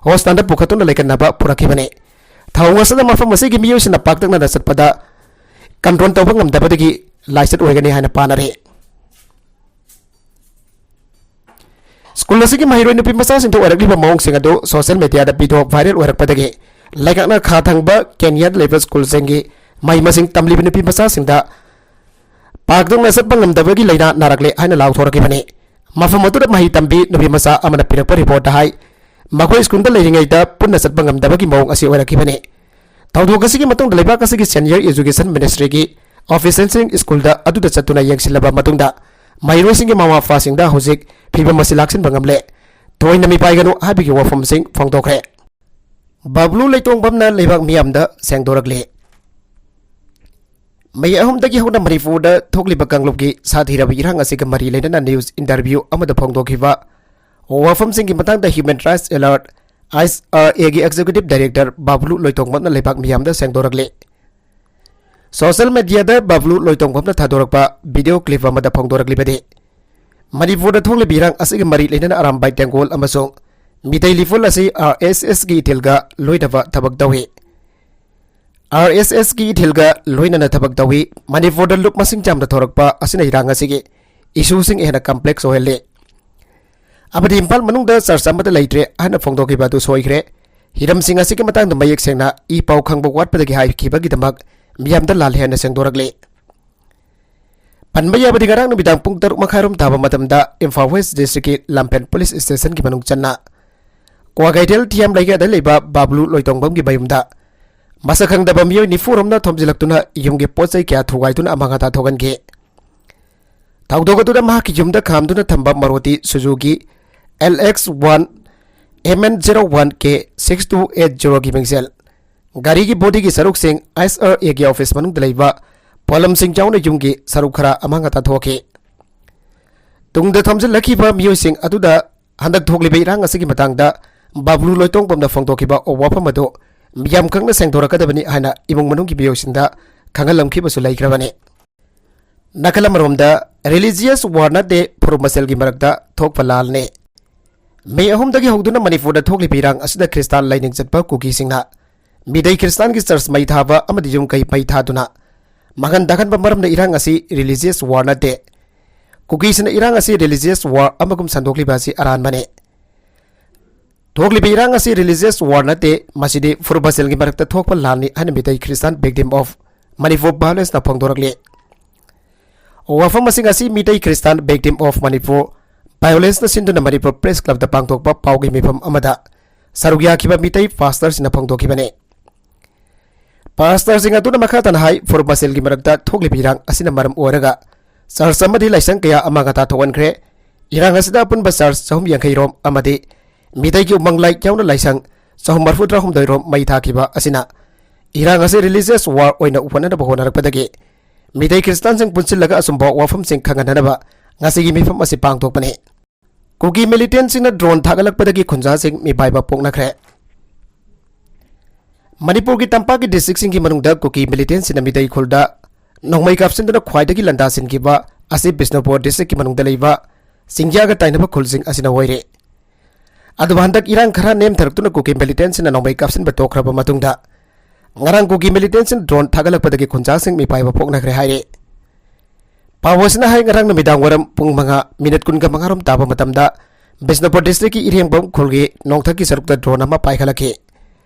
ꯍꯣꯁꯄꯤꯇꯥꯜꯗ ꯄꯨꯈꯠꯇꯨꯅ ꯂꯩꯈꯠꯅꯕ ꯄꯨꯔꯛꯈꯤꯕꯅꯤ꯫ ꯊꯧꯑꯣꯡ ꯑꯁꯤꯗ ꯃꯐꯝ ꯑꯁꯤꯒꯤ ꯃꯤꯑꯣꯏꯁꯤꯡꯅ ꯄꯥꯛꯇꯛꯅꯅ ꯆꯠꯄꯗ ꯀꯟꯇ꯭ꯔꯣꯜ ꯇꯧꯕ ꯉꯝꯗꯕꯗꯒꯤ ꯂꯥꯏꯆꯠ ꯑꯣꯏꯒꯅꯤ ꯍꯥꯏꯅ ꯄꯥꯅꯔꯤ꯫ ꯁ꯭ꯀꯨꯜ ꯑꯁꯤꯒꯤ ꯃꯍꯩꯔꯣꯏ ꯅꯨꯄꯤ ꯃꯆꯥꯁꯤꯡꯗ ꯑꯣꯏꯔꯛꯂꯤꯕ ꯃꯑꯣꯡꯁꯤꯡ ꯑꯗꯨ ꯁꯣꯁꯤꯌꯦꯜ ꯃꯦꯗꯤꯌꯥꯗ ꯚꯤꯗꯤꯑꯣ ꯚꯥꯏꯔꯦꯜ ꯑꯣꯏꯔꯛꯄꯗꯒꯤ ꯂꯩꯉꯥꯛꯅ ꯈꯥ ꯊꯪꯕ ꯀꯦꯅꯤꯌꯥꯗ ꯂꯩꯕ ꯁ꯭ꯀꯨꯜꯁꯤꯡꯒꯤ ꯃꯍꯩ ꯃꯁꯤꯡ ꯇꯝꯂꯤꯕ ꯅꯨꯄꯤ ꯃꯆꯥꯁꯤꯡꯗ ꯄꯥꯛꯇꯛꯅ ꯆꯠꯄ ꯉꯝꯗꯕꯒꯤ ꯂꯥꯏꯅꯥ ꯅꯥꯔꯛꯂꯦ ꯍꯥꯏꯅ ꯂꯥꯎꯊꯣꯔꯛꯈꯤꯕꯅꯤ꯫ ꯃꯐꯝ ꯑꯗꯨꯗ ꯃꯍꯩ ꯇꯝꯕꯤ ꯅꯨꯄꯤ ꯃꯆꯥ ꯑꯃꯅ ꯄꯤꯔꯛꯄ ꯔꯤꯄꯣꯔꯠꯇ ꯍꯥꯏ, ꯃꯈꯣꯏ ꯁ꯭ꯀꯨꯜꯗ ꯂꯩꯔꯤꯉꯩꯗ ꯄꯨꯟꯅ ꯆꯠꯄ ꯉꯝꯗꯕꯒꯤ ꯃꯑꯣꯡ ꯑꯁꯤ ꯑꯣꯏꯔꯛꯈꯤꯕꯅꯤ꯫ ꯊꯧꯗꯣꯛ ꯑꯁꯤꯒꯤ ꯃꯇꯨꯡꯗ ꯂꯩꯕꯥꯛ ꯑꯁꯤꯒꯤ ꯁꯦꯅꯤꯌꯔ ꯑꯦꯖꯨꯀꯦꯁꯟ ꯃꯤꯅꯤꯁꯇ꯭ꯔꯤꯒꯤ ꯑꯣꯐꯤꯁꯤꯌꯦꯜꯁꯤꯡ ꯁ꯭ꯀꯨꯜꯗ ꯑꯗꯨꯗ ꯆꯠꯇꯨꯅ ꯌꯦꯡꯁꯤꯜꯂꯕ ꯃꯇꯨꯡꯗ ꯃꯍꯩꯔꯣꯏꯁꯤꯡꯒꯤ ꯃꯃꯥ ꯃꯄꯥꯁꯤꯡꯗ ꯍꯧꯖꯤꯛ ꯐꯤꯕꯝ ꯑꯁꯤ ꯂꯥꯛꯁꯤꯟꯕ ꯉꯝꯂꯦ, ꯊꯣꯏꯅ ꯃꯤꯄꯥꯏꯒꯅꯨ ꯍꯥꯏꯕꯒꯤ ꯋꯥꯐꯝꯁꯤꯡ ꯐꯣꯡꯗꯣꯛꯈ꯭ꯔꯦ꯫ ꯕꯕ꯭ꯂꯨ ꯂꯩꯇꯣꯡꯕꯝꯅ ꯂꯩꯕꯥꯛ ꯃꯤꯌꯥꯝꯗ ꯁꯦꯡꯗꯣꯔꯛꯂꯤ꯫ ꯃꯦ ꯑꯍꯨꯝꯗꯒꯤ ꯍꯧꯅ ꯃꯅꯤꯄꯨꯔꯗ ꯊꯣꯛꯂꯤꯕ ꯀꯥꯡꯂꯨꯞꯀꯤ ꯁꯥꯊꯤꯔꯕ ꯏꯔꯥꯡ ꯑꯁꯤꯒ ꯃꯔꯤ ꯂꯩꯅꯅ ꯅ꯭ꯌꯨꯁ ꯏꯟꯇꯔꯚ꯭ꯌꯨ ꯑꯃꯗ ꯐꯣꯡꯗꯣꯛꯈꯤꯕ ꯋꯥꯐꯝꯁꯤꯡꯒꯤ ꯃꯇꯥꯡꯗ human rights alert, ice R ꯑꯦꯒꯤ ꯑꯦꯛꯖꯤꯀ꯭ꯌꯨꯇꯤꯚ ꯗꯥꯏꯔꯦꯛꯇꯔ ꯕꯕ꯭ꯂꯨ ꯂꯣꯏꯇꯣꯡꯕꯝꯅ ꯂꯩꯕꯥꯛ ꯃꯤꯌꯥꯝꯗ ꯁꯦꯡꯗꯣꯔꯛꯂꯤ꯫ ꯁꯣꯁꯤꯌꯦꯜ ꯃꯦꯗꯤꯌꯥꯗ ꯕꯕ꯭ꯂꯨ ꯂꯣꯏꯇꯣꯡꯕꯝꯅ ꯊꯥꯗꯣꯔꯛꯄ ꯚꯤꯗꯤꯑꯣ ꯀ꯭ꯂꯤꯞ ꯑꯃꯗ ꯐꯣꯡꯗꯣꯔꯛꯂꯤꯕꯗꯤ, ꯃꯅꯤꯄꯨꯔꯗ ꯊꯣꯛꯂꯤꯕ ꯏꯔꯥꯡ ꯑꯁꯤꯒ ꯃꯔꯤ ꯂꯩꯅꯅ ꯑꯔꯥꯝꯕꯥꯏ ꯇꯦꯡꯒꯣꯜ ꯑꯃꯁꯨꯡ ꯃꯤꯇꯩ ꯂꯤꯐꯨꯜ ꯑꯁꯤ ꯑꯥꯔ ꯑꯦꯁ ꯑꯦꯁꯀꯤ ꯏꯊꯤꯜꯒ ꯂꯣꯏꯅꯕ ꯊꯕꯛ ꯇꯧꯏ꯫ ꯑꯥꯔ ꯑꯦꯁ ꯑꯦꯁꯀꯤ ꯏꯊꯤꯜꯒ ꯂꯣꯏꯅꯅ ꯊꯕꯛ ꯇꯧꯏ꯫ ꯃꯅꯤꯄꯨꯔꯗ ꯂꯨꯞ ꯃꯁꯤꯡ ꯌꯥꯝꯅ ꯊꯣꯔꯛꯄ ꯑꯁꯤꯅ ꯏꯔꯥꯡ ꯑꯁꯤꯒꯤ ꯏꯁꯨꯁꯤꯡ ꯍꯦꯟꯅ ꯀꯝꯄ꯭ꯂꯦꯛꯁ ꯑꯣꯏꯍꯜꯂꯤ꯫ ꯑꯃꯗꯤ ꯏꯝꯐꯥꯜ ꯃꯅꯨꯡꯗ ꯆꯔꯆ ꯑꯃꯠꯇ ꯂꯩꯇ꯭ꯔꯦ ꯍꯥꯏꯅ ꯐꯣꯡꯗꯣꯛꯈꯤꯕ ꯑꯗꯨ ꯁꯣꯏꯈ꯭ꯔꯦ꯫ ꯍꯤꯔꯝꯁꯤꯡ ꯑꯁꯤꯒꯤ ꯃꯇꯥꯡꯗ ꯃꯌꯦꯛ ꯁꯦꯡꯅ ꯏ ꯄꯥꯎ ꯈꯪꯕ ꯋꯥꯠꯄꯗꯒꯤ ꯍꯥꯏꯈꯤꯕꯒꯤꯗꯃꯛ ꯃꯤꯌꯥꯝꯗ ꯂꯥꯜꯂꯦ ꯍꯥꯏꯅ ꯁꯦꯡꯗꯣꯔꯛꯂꯤ꯫ ꯄꯟꯕ ꯌꯥꯕꯗꯤ, ꯉꯔꯥꯡ ꯅꯨꯃꯤꯗꯥꯡ ꯄꯨꯡ ꯇꯔꯨꯛ ꯃꯈꯥꯏꯔꯣꯝ ꯇꯥꯕ ꯃꯇꯝꯗ ꯏꯝꯐꯥꯜ ꯋꯦꯁ ꯗꯤꯁꯇ꯭ꯔꯤꯛꯀꯤ ꯂꯝꯐꯦꯜ ꯄꯨꯂꯤꯁ ꯁ꯭ꯇꯦꯁꯟꯒꯤ ꯃꯅꯨꯡ ꯆꯟꯅ ꯀ꯭ꯋꯥꯀꯩꯊꯦꯜ ꯊꯤꯌꯥꯝ ꯂꯩꯀꯥꯏꯗ ꯂꯩꯕ ꯕꯥꯕꯂꯨ ꯂꯣꯏꯇꯣꯡꯕꯝꯒꯤ ꯃꯌꯨꯝꯗ ꯃꯁꯛ ꯈꯪꯗꯕ ꯃꯤꯑꯣꯏ ꯅꯤꯐꯨ ꯔꯣꯝꯅ ꯊꯣꯝꯖꯤꯜꯂꯛꯇꯨꯅ ꯌꯨꯝꯒꯤ ꯄꯣꯠ ꯆꯩ ꯀꯌꯥ ꯊꯨꯒꯥꯏꯗꯨꯅ ꯑꯃꯥꯡ ꯑꯇꯥ ꯊꯣꯛꯍꯟꯈꯤ꯫ ꯊꯧꯗꯣꯛ ꯑꯗꯨꯗ ꯃꯍꯥꯛꯀꯤ ꯌꯨꯝꯗ ꯈꯥꯝꯗꯨꯅ ꯊꯝꯕ ꯃꯔꯨꯇꯤ Suzuki L X one M N zero one K six two eight zero ꯒꯤ ꯃꯤꯡꯁꯦꯜ, ꯒꯥꯔꯤꯒꯤ ꯕꯣꯗꯤꯒꯤ ꯁꯔꯨꯛꯁꯤꯡ I S R A ꯒꯤ ꯑꯣꯐꯤꯁ ꯃꯅꯨꯡꯗ ꯂꯩꯕ ꯄꯣꯠꯂꯝꯁꯤꯡ ꯌꯥꯎꯅ ꯌꯨꯝꯒꯤ ꯁꯔꯨꯛ ꯈꯔ ꯑꯃꯥꯡ ꯑꯇꯥ ꯊꯣꯛꯈꯤ꯫ ꯇꯨꯡꯗ ꯊꯝꯖꯤꯜꯂꯛꯈꯤꯕ ꯃꯤꯑꯣꯏꯁꯤꯡ ꯑꯗꯨꯗ ꯍꯟꯗꯛ ꯊꯣꯛꯂꯤꯕ ꯏꯔꯥꯡ ꯑꯁꯤꯒꯤ ꯃꯇꯥꯡꯗ ꯕꯥꯕ꯭ꯂꯨ ꯂꯣꯏꯇꯣꯡꯕꯝꯅ ꯐꯣꯡꯗꯣꯛꯈꯤꯕ ꯋꯥꯐꯝ ꯑꯗꯨ ꯃꯤꯌꯥꯝ ꯈꯪꯅ ꯁꯦꯡꯗꯣꯔꯛꯀꯗꯕꯅꯤ ꯍꯥꯏꯅ ꯏꯃꯨꯡ ꯃꯅꯨꯡꯒꯤ ꯃꯤꯑꯣꯏꯁꯤꯡꯗ ꯈꯪꯍꯜꯂꯝꯈꯤꯕꯁꯨ ꯂꯩꯈ꯭ꯔꯕꯅꯤ꯫ ꯅꯥꯀꯜ ꯑꯃꯔꯣꯝꯗ, religious war ꯅꯠꯇꯦ, ꯐꯨꯔꯨꯞ ꯃꯁꯦꯜꯒꯤ ꯃꯔꯛꯇ ꯊꯣꯛꯄ ꯂꯥꯜꯅꯤ꯫ ꯃꯦ ꯑꯍꯨꯝꯗꯒꯤ ꯍꯧꯗꯨꯅ ꯃꯅꯤꯄꯨꯔꯗ ꯊꯣꯛꯂꯤꯕ ꯏꯔꯥꯡ ꯑꯁꯤꯗ ꯈ꯭ꯔꯤꯁꯇꯥꯟ ꯂꯥꯏꯅꯤꯡ ꯆꯠꯄ ꯀꯨꯀꯤꯁꯤꯡꯅ ꯃꯤꯇꯩ ꯈ꯭ꯔꯤꯁꯇꯥꯟꯒꯤ ꯆꯔꯆ ꯃꯩ ꯊꯥꯕ ꯑꯃꯗꯤ ꯌꯨꯝ ꯀꯩ ꯃꯩ ꯊꯥꯗꯨꯅ ꯃꯥꯡꯍꯟ ꯇꯥꯛꯍꯟꯕ ꯃꯔꯝꯅ ꯏꯔꯥꯡ ꯑꯁꯤ religious war ꯅꯠꯇꯦ꯫ ꯀꯨꯀꯤꯁꯤꯡꯅ ꯏꯔꯥꯡ ꯑꯁꯤ religious war ꯑꯃꯒꯨꯝ ꯁꯟꯗꯣꯛꯂꯤꯕ ꯑꯁꯤ ꯑꯔꯥꯟꯕꯅꯤ꯫ ꯊꯣꯛꯂꯤꯕ ꯏꯔꯥꯡ ꯑꯁꯤ religious war ꯅꯠꯇꯦ, ꯃꯁꯤꯗꯤ ꯐꯨꯔꯨꯞ ꯃꯁꯦꯜꯒꯤ ꯃꯔꯛꯇ ꯊꯣꯛꯄ ꯂꯥꯟꯅꯤ ꯍꯥꯏꯅ Meitei Christian Victim of Manipur Violence ꯅ ꯐꯣꯡꯗꯣꯔꯛꯂꯤ꯫ ꯋꯥꯐꯝ ꯑꯁꯤ ꯉꯁꯤ Meitei Christian Victim of Manipur Violence ꯅ ꯁꯤꯟꯗꯨꯅ ꯃꯅꯤꯄꯨꯔ ꯄ꯭ꯔꯦꯁ ꯀ꯭ꯂꯕꯇ ꯄꯥꯡꯊꯣꯛꯄ ꯄꯥꯎꯒꯤ ꯃꯤꯐꯝ ꯑꯃꯗ ꯁꯔꯨꯛ ꯌꯥꯈꯤꯕ ꯃꯤꯇꯩ ꯄꯥꯁꯇꯔꯁꯤꯡꯅ ꯐꯣꯡꯗꯣꯛꯈꯤꯕꯅꯤ꯫ ꯄꯥꯁꯇꯔꯁꯤꯡ ꯑꯗꯨꯅ ꯃꯈꯥ ꯇꯥꯅ ꯍꯥꯏ, ꯐꯨꯔꯨꯞ ꯃꯁꯦꯜꯒꯤ ꯃꯔꯛꯇ ꯊꯣꯛꯂꯤꯕ ꯏꯔꯥꯡ ꯑꯁꯤꯅ ꯃꯔꯝ ꯑꯣꯏꯔꯒ ꯆꯔꯆ ꯑꯃꯗꯤ ꯂꯥꯏꯁꯪ ꯀꯌꯥ ꯑꯃꯥꯡ ꯑꯇꯥ ꯊꯣꯛꯍꯟꯈ꯭ꯔꯦ꯫ ꯏꯔꯥꯡ ꯑꯁꯤꯗ ꯑꯄꯨꯟꯕ ꯆꯔꯆ ꯆꯍꯨꯝ ꯌꯥꯡꯈꯩ ꯔꯣꯝ ꯑꯃꯗꯤ ꯃꯤꯇꯩꯒꯤ ꯎꯃꯪ ꯂꯥꯏ ꯌꯥꯎꯅ ꯂꯥꯏꯁꯪ ꯆꯍꯨꯝ ꯃꯔꯤꯐꯨ ꯇꯔꯥꯍꯨꯝꯗꯣꯏ ꯔꯣꯝ ꯃꯩ ꯊꯥꯈꯤꯕ ꯑꯁꯤꯅ ꯏꯔꯥꯡ ꯑꯁꯤ religious war ꯑꯣꯏꯅ ꯎꯍꯟꯅꯅꯕ ꯍꯣꯠꯅꯔꯛꯄꯗꯒꯤ ꯃꯤꯇꯩ ꯈ꯭ꯔꯤꯁꯇꯥꯟꯁꯤꯡ ꯄꯨꯟꯁꯤꯜꯂꯒ ꯑꯆꯨꯝꯕ ꯋꯥꯐꯝꯁꯤꯡ ꯈꯪꯍꯟꯅꯅꯕ ꯉꯁꯤꯒꯤ ꯃꯤꯐꯝ ꯑꯁꯤ ꯄꯥꯡꯊꯣꯛꯄꯅꯤ꯫ ꯀꯨꯀꯤ ꯃꯤꯂꯤꯇꯦꯟꯁꯤꯡꯅ ꯗ꯭ꯔꯣꯟ ꯊꯥꯒꯠꯂꯛꯄꯗꯒꯤ ꯈꯨꯟꯖꯥꯁꯤꯡ ꯃꯤꯄꯥꯏꯕ ꯄꯣꯛꯅꯈ꯭ꯔꯦ꯫ ꯃꯅꯤꯄꯨꯔꯒꯤ ꯇꯝꯄꯥꯛꯀꯤ ꯗꯤꯁꯇ꯭ꯔꯤꯛꯁꯤꯡꯒꯤ ꯃꯅꯨꯡꯗ ꯀꯨꯀꯤ ꯃꯤꯂꯤꯇꯦꯟꯁꯤꯡꯅ ꯃꯤꯇꯩ ꯈꯨꯜꯗ ꯅꯣꯡꯃꯩ ꯀꯥꯞꯁꯤꯟꯗꯨꯅ ꯈ꯭ꯋꯥꯏꯗꯒꯤ ꯂꯥꯟꯗꯥꯁꯤꯟꯈꯤꯕ ꯑꯁꯤ ꯕꯤꯁꯅꯨꯄꯨꯔ ꯗꯤꯁꯇ꯭ꯔꯤꯛꯀꯤ ꯃꯅꯨꯡꯗ ꯂꯩꯕ ꯆꯤꯡꯌꯥꯒ ꯇꯥꯏꯅꯕ ꯈꯨꯜꯁꯤꯡ ꯑꯁꯤꯅ ꯑꯣꯏꯔꯦ꯫ ꯑꯗꯨꯕꯨ ꯍꯟꯗꯛ ꯏꯔꯥꯡ ꯈꯔ ꯅꯦꯝꯊꯔꯛꯇꯨꯅ ꯀꯨꯀꯤ ꯃꯤꯂꯤꯇꯦꯟꯁꯤꯡꯅ ꯅꯣꯡꯃꯩ ꯀꯥꯞꯁꯤꯟꯕ ꯇꯣꯛꯈ꯭ꯔꯕ ꯃꯇꯨꯡꯗ ꯉꯔꯥꯡ ꯀꯨꯀꯤ ꯃꯤꯂꯤꯇꯦꯟꯁꯤꯡ ꯗ꯭ꯔꯣꯟ ꯊꯥꯒꯠꯂꯛꯄꯗꯒꯤ ꯈꯨꯟꯖꯥꯁꯤꯡ ꯃꯤꯄꯥꯏꯕ ꯄꯣꯛꯅꯈ꯭ꯔꯦ ꯍꯥꯏꯔꯤ꯫ ꯄꯥꯎ ꯑꯁꯤꯅ ꯍꯥꯏ, ꯉꯔꯥꯡ ꯅꯨꯃꯤꯗꯥꯡ ꯋꯥꯏꯔꯝ ꯄꯨꯡ ꯃꯉꯥ ꯃꯤꯅꯤꯠ ꯀꯨꯟꯒ ꯃꯉꯥ ꯔꯣꯝ ꯇꯥꯕ ꯃꯇꯝꯗ ꯕꯤꯁꯅꯨꯄꯨꯔ ꯗꯤꯁꯇ꯭ꯔꯤꯛꯀꯤ ꯏꯔꯦꯡꯕꯝ ꯈꯨꯜꯒꯤ ꯅꯣꯡꯊꯛꯀꯤ ꯁꯔꯨꯛꯇ ꯗ꯭ꯔꯣꯟ ꯑꯃ ꯄꯥꯏꯈꯠꯂꯛꯈꯤ꯫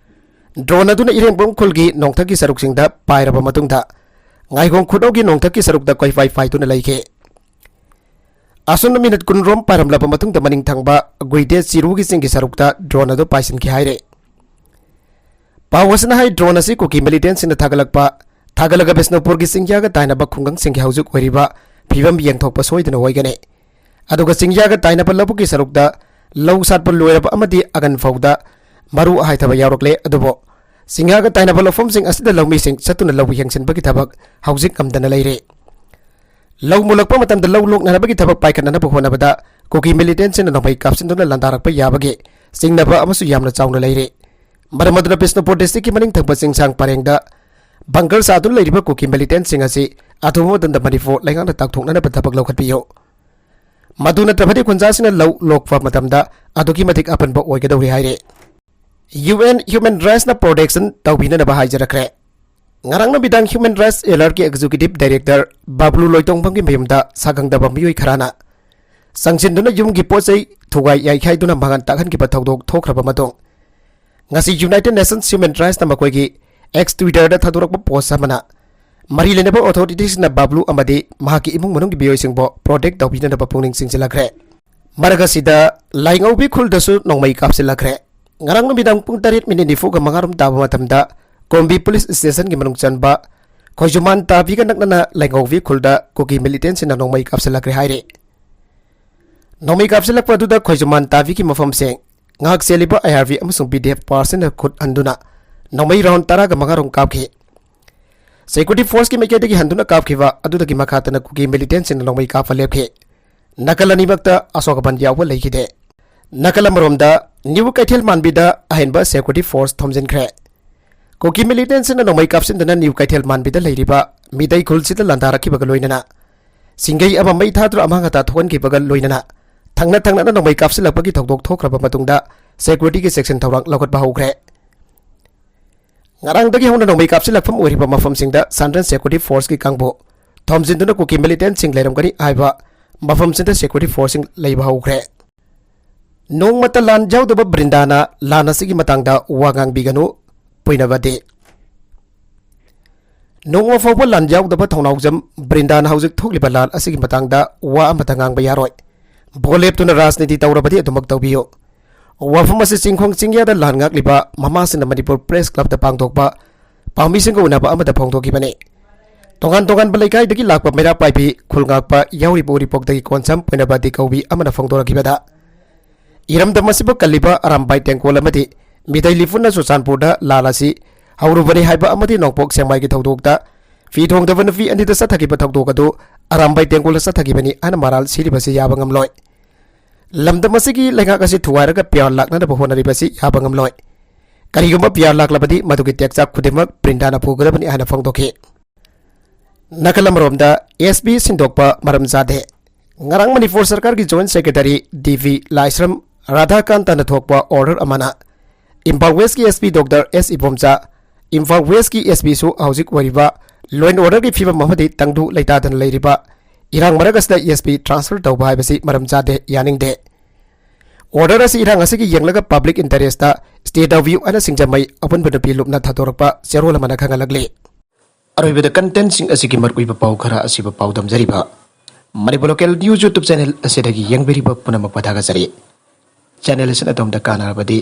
ꯗ꯭ꯔꯣꯟ ꯑꯗꯨꯅ ꯏꯔꯦꯡꯕꯝ ꯈꯨꯜꯒꯤ ꯅꯣꯡꯊꯛꯀꯤ ꯁꯔꯨꯛꯁꯤꯡꯗ ꯄꯥꯏꯔꯕ ꯃꯇꯨꯡꯗ ꯉꯥꯏꯒꯣꯡ ꯈꯨꯅꯧꯒꯤ ꯅꯣꯡꯊꯛꯀꯤ ꯁꯔꯨꯛꯇ ꯀꯣꯏꯄꯥꯏ ꯄꯥꯏꯗꯨꯅ ꯂꯩꯈꯤ꯫ ꯑꯁꯨꯝꯅ ꯃꯤꯅꯠ ꯀꯨꯟ ꯔꯣꯝ ꯄꯥꯏꯔꯝꯂꯕ ꯃꯇꯨꯡꯗ ꯃꯅꯤꯡ ꯊꯪꯕ ꯒꯨꯏꯗꯦ ꯆꯤꯔꯨꯒꯤ ꯆꯤꯡꯒꯤ ꯁꯔꯨꯛꯇ drone ꯑꯗꯨ ꯄꯥꯏꯁꯤꯟꯈꯤ ꯍꯥꯏꯔꯦ꯫ ꯄꯥꯎ ꯑꯁꯤꯅ ꯍꯥꯏ, drone ꯑꯁꯤ ꯀꯨꯀꯤ militantꯁꯤꯡꯅ ꯊꯥꯒꯠꯂꯛꯄ, ꯊꯥꯒꯠꯂꯒ ꯕꯤꯁꯅꯨꯄꯨꯔꯒꯤ ꯆꯤꯡꯌꯥꯒ ꯇꯥꯏꯅꯕ ꯈꯨꯡꯒꯪꯁꯤꯡꯒꯤ ꯍꯧꯖꯤꯛ ꯑꯣꯏꯔꯤꯕ ꯐꯤꯕꯝ ꯌꯦꯡꯊꯣꯛꯄ ꯁꯣꯏꯗꯅ ꯑꯣꯏꯒꯅꯤ꯫ ꯑꯗꯨꯒ ꯆꯤꯡꯌꯥꯒ ꯇꯥꯏꯅꯕ ꯂꯧꯕꯨꯛꯀꯤ ꯁꯔꯨꯛꯇ ꯂꯧ ꯁꯥꯠꯄ ꯂꯣꯏꯔꯕ ꯑꯃꯗꯤ ꯑꯒꯟ ꯐꯧꯗ ꯃꯔꯨ ꯍꯥꯏꯊꯕ ꯌꯥꯎꯔꯛꯂꯦ꯫ ꯑꯗꯨꯕꯨ ꯆꯤꯡꯌꯥꯒ ꯇꯥꯏꯅꯕ ꯂꯧꯐꯝꯁꯤꯡ ꯑꯁꯤꯗ ꯂꯧꯃꯤꯁꯤꯡ ꯆꯠꯇꯨꯅ ꯂꯧ ꯌꯦꯡꯁꯤꯟꯕꯒꯤ ꯊꯕꯛ ꯍꯧꯖꯤꯛ ꯉꯝꯗꯅ ꯂꯩꯔꯦ꯫ ꯂꯧ ꯃꯨꯜꯂꯛꯄ ꯃꯇꯝꯗ ꯂꯧ ꯂꯣꯛꯅꯅꯕꯒꯤ ꯊꯕꯛ ꯄꯥꯏꯈꯠꯅꯅꯕ ꯍꯣꯠꯅꯕꯗ ꯀꯨꯀꯤ militantꯁꯤꯡꯅ ꯅꯣꯡꯃꯩ ꯀꯥꯞꯁꯤꯟꯗꯨꯅ ꯂꯥꯟꯗꯥꯔꯛꯄ ꯌꯥꯕꯒꯤ ꯆꯤꯡꯅꯕ ꯑꯃꯁꯨ ꯌꯥꯝꯅ ꯆꯥꯎꯅ ꯂꯩꯔꯦ꯫ ꯃꯔꯝ ꯑꯗꯨꯅ ꯕꯤꯁꯅꯨꯄꯨꯔ districtꯀꯤ ꯃꯅꯤꯡ ꯊꯪꯕ ꯆꯤꯡꯁꯥꯡ ꯄꯔꯦꯡꯗ bunker ꯁꯥꯗꯨꯅ ꯂꯩꯔꯤꯕ ꯀꯨꯀꯤ militantꯁꯤꯡ ꯑꯁꯤ ꯑꯊꯨꯕ ꯃꯇꯝꯗ ꯃꯅꯤꯄꯨꯔ ꯂꯩꯉꯥꯛꯅ ꯇꯥꯛꯊꯣꯛꯅꯅꯕ ꯊꯕꯛ ꯂꯧꯈꯠꯄꯤꯌꯨ꯫ ꯃꯗꯨ ꯅꯠꯇ꯭ꯔꯕꯗꯤ ꯈꯨꯟꯖꯥꯁꯤꯡꯅ ꯂꯧ ꯂꯣꯛꯄ ꯃꯇꯝꯗ ꯑꯗꯨꯛꯀꯤ ꯃꯇꯤꯛ ꯑꯄꯟꯕ ꯑꯣꯏꯒꯗꯧꯔꯤ ꯍꯥꯏꯔꯦ꯫ UN Human Rightsꯅ protection ꯇꯧꯕꯤꯅꯅꯕ ꯍꯥꯏꯖꯔꯛꯈ꯭ꯔꯦ꯫ ꯉꯔꯥꯡ ꯅꯨꯃꯤꯗꯥꯡ Human Rights Alert ꯀꯤ Executive Director ꯕꯥꯕ꯭ꯂꯨ ꯂꯣꯏꯇꯣꯡꯕꯝꯒꯤ ꯃꯌꯨꯝꯗ ꯁꯥꯒꯪꯗꯕ ꯃꯤꯑꯣꯏ ꯈꯔꯅ ꯆꯪꯁꯤꯟꯗꯨꯅ ꯌꯨꯝꯒꯤ ꯄꯣꯠ ꯆꯩ ꯊꯨꯒꯥꯏ ꯌꯥꯏꯈꯥꯏꯗꯨꯅ ꯃꯥꯡꯍꯟ ꯇꯥꯛꯍꯟꯈꯤꯕ ꯊꯧꯗꯣꯛ ꯊꯣꯛꯈ꯭ꯔꯕ ꯃꯇꯨꯡ, ꯉꯁꯤ United Nations Human Rightsꯅ ꯃꯈꯣꯏꯒꯤ X Twitterꯗ ꯊꯥꯗꯣꯔꯛꯄ post ꯑꯃꯅ ꯃꯔꯤ ꯂꯩꯅꯕ authorityꯁꯤꯡꯅ ꯕꯥꯕ꯭ꯂꯨ ꯑꯃꯗꯤ ꯃꯍꯥꯛꯀꯤ ꯏꯃꯨꯡ ꯃꯅꯨꯡꯒꯤ ꯃꯤꯑꯣꯏꯁꯤꯡꯕꯨ protect ꯇꯧꯕꯤꯅꯅꯕ ꯄꯨꯛꯅꯤꯡ ꯆꯤꯡꯁꯤꯜꯂꯛꯈ꯭ꯔꯦ꯫ ꯃꯔꯛ ꯑꯁꯤꯗ ꯂꯥꯏꯉꯧꯕꯤ ꯈꯨꯜꯗꯁꯨ ꯅꯣꯡꯃꯩ ꯀꯥꯞꯁꯤꯜꯂꯛꯈ꯭ꯔꯦ꯫ ꯉꯔꯥꯡ ꯅꯨꯃꯤꯗꯥꯡ ꯄꯨꯡ ꯇꯔꯦꯠ ꯃꯤꯅꯤꯠ ꯅꯤꯐꯨꯒ ꯃꯉꯥ ꯔꯣꯝ ꯇꯥꯕ ꯃꯇꯝꯗ ꯀꯣꯝꯕꯤ police stationꯒꯤ ꯃꯅꯨꯡ ꯆꯟꯕ ꯈꯣꯏꯖꯨꯃꯥꯟ ꯇꯥꯕꯤꯒ ꯅꯛꯅꯅ ꯂꯥꯏꯉꯧꯕꯤ ꯈꯨꯜꯗ ꯀꯨꯀꯤ militantꯁꯤꯡꯅ ꯅꯣꯡꯃꯩ ꯀꯥꯞꯁꯤꯜꯂꯛꯈ꯭ꯔꯦ ꯍꯥꯏꯔꯤ꯫ ꯅꯣꯡꯃꯩ ꯀꯥꯞꯁꯤꯜꯂꯛꯄ ꯑꯗꯨꯗ ꯈꯣꯏꯖꯨꯃꯥꯟ ꯇꯥꯕꯤꯒꯤ ꯃꯐꯝꯁꯤꯡ ꯉꯥꯛ ꯆꯦꯜꯂꯤꯕ IRB ꯑꯃꯁꯨꯡ PDF personnelꯅ ꯈꯨꯠ ꯍꯟꯗꯨꯅ ꯅꯣꯡꯃꯩ round ꯇꯔꯥꯒ ꯃꯉꯥ ꯔꯣꯝ ꯀꯥꯞꯈꯤ꯫ Security forceꯀꯤ ꯃꯥꯏꯀꯩꯗꯒꯤ ꯍꯟꯗꯨꯅ ꯀꯥꯞꯈꯤꯕ ꯑꯗꯨꯗꯒꯤ ꯃꯈꯥ ꯇꯥꯅ ꯀꯨꯀꯤ militantꯁꯤꯡꯅ ꯅꯣꯡꯃꯩ ꯀꯥꯞꯄ ꯂꯦꯞꯈꯤ꯫ ꯅꯥꯀꯜ ꯑꯅꯤꯃꯛꯇ ꯑꯁꯣꯛ ꯑꯄꯟ ꯌꯥꯎꯕ ꯂꯩꯈꯤꯗꯦ꯫ ꯅꯥꯀꯜ ꯑꯃꯔꯣꯝꯗ, ꯅ꯭ꯌꯨ ꯀꯩꯊꯦꯜ ꯃꯥꯟꯕꯤꯗ ꯑꯍꯦꯟꯕ security force ꯊꯣꯝꯖꯤꯟꯈ꯭ꯔꯦ꯫ ꯀꯨꯀꯤ militantꯁꯤꯡꯅ ꯅꯣꯡꯃꯩ ꯀꯥꯞꯁꯤꯟꯗꯨꯅ ꯅ꯭ꯌꯨ ꯀꯩꯊꯦꯜ ꯃꯥꯟꯕꯤꯗ ꯂꯩꯔꯤꯕ ꯃꯤꯇꯩ ꯈꯨꯜꯁꯤꯗ ꯂꯥꯟꯗꯥꯔꯛꯈꯤꯕꯒ ꯂꯣꯏꯅꯅ ꯁꯤꯡꯒꯩ ꯑꯃ ꯃꯩ ꯊꯥꯗꯨꯅ ꯑꯃꯥꯡ ꯑꯇꯥ ꯊꯣꯛꯍꯟꯈꯤꯕꯒ ꯂꯣꯏꯅꯅ ꯊꯪꯅ ꯊꯪꯅꯅ ꯅꯣꯡꯃꯩ ꯀꯥꯞꯁꯤꯜꯂꯛꯄꯒꯤ ꯊꯧꯗꯣꯛ ꯊꯣꯛꯈ꯭ꯔꯕ ꯃꯇꯨꯡꯗ securityꯒꯤ section ꯊꯧꯔꯥꯡ ꯂꯧꯈꯠꯄ ꯍꯧꯈ꯭ꯔꯦ꯫ ꯉꯔꯥꯡꯗꯒꯤ ꯍꯧꯅ ꯅꯣꯡꯃꯩ ꯀꯥꯞꯁꯤꯜꯂꯛꯐꯝ ꯑꯣꯏꯔꯤꯕ ꯃꯐꯝꯁꯤꯡꯗ Central Security Forceꯀꯤ ꯀꯥꯡꯕꯨ ꯊꯣꯝꯖꯤꯟꯗꯨꯅ ꯀꯨꯀꯤ militantꯁꯤꯡ ꯂꯩꯔꯝꯒꯅꯤ ꯍꯥꯏꯕ ꯃꯐꯝꯁꯤꯡꯗ security forceꯁꯤꯡ ꯂꯩꯕ ꯍꯧꯈ꯭ꯔꯦ꯫ ꯅꯣꯡꯃꯇ ꯂꯥꯟ ꯌꯥꯎꯗꯕ ꯕ꯭ꯔꯤꯟꯗꯥꯅ ꯂꯥꯟ ꯑꯁꯤꯒꯤ ꯃꯇꯥꯡꯗ ꯋꯥ ꯉꯥꯡꯕꯤꯒꯅꯨ, ꯄꯨꯏꯅꯕꯗꯤ꯫ ꯅꯣꯡꯃ ꯐꯥꯎꯕ ꯂꯥꯟ ꯌꯥꯎꯗꯕ ꯊꯧꯅꯥꯎꯖꯝ ꯕ꯭ꯔꯤꯟꯗꯥꯅ ꯍꯧꯖꯤꯛ ꯊꯣꯛꯂꯤꯕ ꯂꯥꯟ ꯑꯁꯤꯒꯤ ꯃꯇꯥꯡꯗ ꯋꯥ ꯑꯃꯠꯇ ꯉꯥꯡꯕ ꯌꯥꯔꯣꯏ꯫ ꯚꯣꯠ ꯂꯦꯞꯇꯨꯅ ꯔꯥꯖꯅꯤꯇꯤ ꯇꯧꯔꯕꯗꯤ ꯑꯗꯨꯃꯛ ꯇꯧꯕꯤꯌꯨ꯫ ꯋꯥꯐꯝ ꯑꯁꯤ ꯆꯤꯡꯈꯣꯡ ꯆꯤꯡꯌꯥꯗ ꯂꯥꯟ ꯉꯥꯛꯂꯤꯕ ꯃꯃꯥꯁꯤꯡꯅ ꯃꯅꯤꯄꯨꯔ ꯄ꯭ꯔꯦꯁ ꯀ꯭ꯂꯕꯇ ꯄꯥꯡꯊꯣꯛꯄ ꯄꯥꯎꯃꯤꯁꯤꯡꯒ ꯎꯅꯕ ꯑꯃꯗ ꯐꯣꯡꯗꯣꯛꯈꯤꯕꯅꯤ꯫ ꯇꯣꯉꯥꯟ ꯇꯣꯉꯥꯟꯕ ꯂꯩꯀꯥꯏꯗꯒꯤ ꯂꯥꯛꯄ ꯃꯩꯔꯥ ꯄꯥꯏꯕꯤ, ꯈꯨꯜ ꯉꯥꯛꯄ, ꯌꯥꯎꯔꯤꯕ ꯎꯔꯤꯄꯣꯛꯇꯒꯤ ꯀꯣꯟꯁꯝ ꯄꯣꯏꯅꯕꯥꯗꯤ ꯀꯧꯕꯤ ꯑꯃꯅ ꯐꯣꯡꯗꯣꯔꯛꯈꯤꯕꯗ, ꯏꯔꯝꯗꯝ ꯑꯁꯤꯕꯨ ꯀꯜꯂꯤꯕ ꯑꯔꯥꯝꯕꯥꯏ ꯇꯦꯡꯀꯣꯜ ꯑꯃꯗꯤ ꯃꯤꯇꯩ ꯂꯤꯐꯨꯟꯅ ꯆꯨꯔꯆꯥꯟꯄꯨꯔꯗ ꯂꯥꯜ ꯑꯁꯤ ꯍꯧꯔꯨꯕꯅꯤ ꯍꯥꯏꯕ ꯑꯃꯗꯤ ꯅꯣꯡꯄꯣꯛ ꯁꯦꯛꯃꯥꯏꯒꯤ ꯊꯧꯗꯣꯛꯇ ꯐꯤ ꯊꯣꯡꯗꯕ ꯅꯨꯄꯤ ꯑꯅꯤꯗ ꯆꯠꯊꯈꯤꯕ ꯊꯧꯗꯣꯛ ꯑꯗꯨ ꯑꯔꯥꯝꯕꯥꯏ ꯇꯦꯡꯀꯣꯜꯗ ꯆꯠꯊꯈꯤꯕꯅꯤ ꯍꯥꯏꯅ ꯃꯔꯥꯜ ꯁꯤꯔꯤꯕꯁꯤ ꯌꯥꯕ ꯉꯝꯂꯣꯏ꯫ ꯂꯝꯗꯝ ꯑꯁꯤꯒꯤ ꯂꯩꯉꯥꯛ ꯑꯁꯤ ꯊꯨꯒꯥꯏꯔꯒ ꯄꯤꯌꯥꯔ ꯂꯥꯛꯅꯅꯕ ꯍꯣꯠꯅꯔꯤꯕꯁꯤ ꯌꯥꯕ ꯉꯝꯂꯣꯏ꯫ ꯀꯔꯤꯒꯨꯝꯕ ꯄꯤꯌꯥꯔ ꯂꯥꯛꯂꯕꯗꯤ ꯃꯗꯨꯒꯤ ꯇꯦꯛꯆꯥꯛ ꯈꯨꯗꯤꯡꯃꯛ ꯄ꯭ꯔꯤꯟꯗꯥꯅ ꯄꯨꯒꯗꯕꯅꯤ ꯍꯥꯏꯅ ꯐꯣꯡꯗꯣꯛꯈꯤ꯫ ꯅꯥꯀꯜ ꯑꯃꯔꯣꯝꯗ, ꯑꯦꯁ ꯄꯤ ꯁꯤꯟꯗꯣꯛꯄ ꯃꯔꯝ ꯆꯥꯗꯦ꯫ ꯉꯔꯥꯡ ꯃꯅꯤꯄꯨꯔ ꯁꯔꯀꯥꯔꯒꯤ ꯖꯣꯏꯟꯠ ꯁꯦꯀ꯭ꯔꯦꯇꯔꯤ ꯗꯤ ꯚꯤ ꯂꯥꯏꯁ꯭ꯔꯝ ꯔꯥꯙꯥꯀꯥꯟꯇꯅ ꯊꯣꯛꯄ ꯑꯣꯔꯗꯔ ꯑꯃꯅ ꯏꯝꯐꯥꯜ ꯋꯦꯁ꯭ꯠꯀꯤ ꯑꯦꯁ ꯄꯤ ꯗꯣꯛꯇꯔ ꯑꯦꯁ ꯏꯕꯣꯝꯆꯥ, ꯏꯝꯐꯥꯜ ꯋꯦꯁ꯭ꯠꯀꯤ ꯑꯦꯁ ꯄꯤꯁꯨ ꯍꯧꯖꯤꯛ ꯑꯣꯏꯔꯤꯕ ꯂꯣ ꯑꯦꯟ ꯑꯣꯔꯗꯔꯒꯤ ꯐꯤꯕꯝ ꯑꯃꯗꯤ ꯇꯪꯗꯨ ꯂꯩꯇꯥꯗꯅ ꯂꯩꯔꯤꯕ ꯏꯔꯥꯡ ꯃꯔꯛ ꯑꯁꯤꯗ ꯑꯦꯁ ꯄꯤ ꯇ꯭ꯔꯥꯟꯁꯐꯔ ꯇꯧꯕ ꯍꯥꯏꯕꯁꯤ ꯃꯔꯝ ꯆꯥꯗꯦ, ꯌꯥꯅꯤꯡꯗꯦ꯫ ꯑꯣꯔꯗꯔ ꯑꯁꯤ ꯏꯔꯥꯡ ꯑꯁꯤꯒꯤ ꯌꯦꯡꯂꯒ ꯄꯕ꯭ꯂꯤꯛ ꯏꯟꯇꯔꯦꯁꯇ ꯁ꯭ꯇꯦ ꯇꯧꯕꯤꯌꯨ ꯍꯥꯏꯅ ꯁꯤꯡꯖꯃꯩ ꯑꯄꯨꯟꯕ ꯅꯨꯄꯤ ꯂꯨꯞꯅ ꯊꯥꯗꯣꯔꯛꯄ ꯆꯦꯔꯣꯜ ꯑꯃꯅ ꯈꯪꯍꯜꯂꯛꯂꯤ꯫ ꯑꯔꯣꯏꯕꯗ ꯀꯟꯇꯦꯟꯠꯁꯤꯡ ꯑꯁꯤꯒꯤ ꯃꯔꯨꯑꯣꯏꯕ ꯄꯥꯎ ꯈꯔ ꯑꯁꯤꯕꯨ ꯄꯥꯎꯗꯝꯖꯔꯤꯕ Manipur local news YouTube channel ꯑꯁꯤꯗꯒꯤ ꯌꯦꯡꯕꯤꯔꯤꯕ ꯄꯨꯝꯅꯃꯛꯄꯨ ꯊꯥꯒꯠꯆꯔꯤ꯫ ꯆꯦꯅꯦꯜ ꯑꯁꯤꯅ ꯑꯗꯣꯝꯗ ꯀꯥꯟꯅꯔꯕꯗꯤ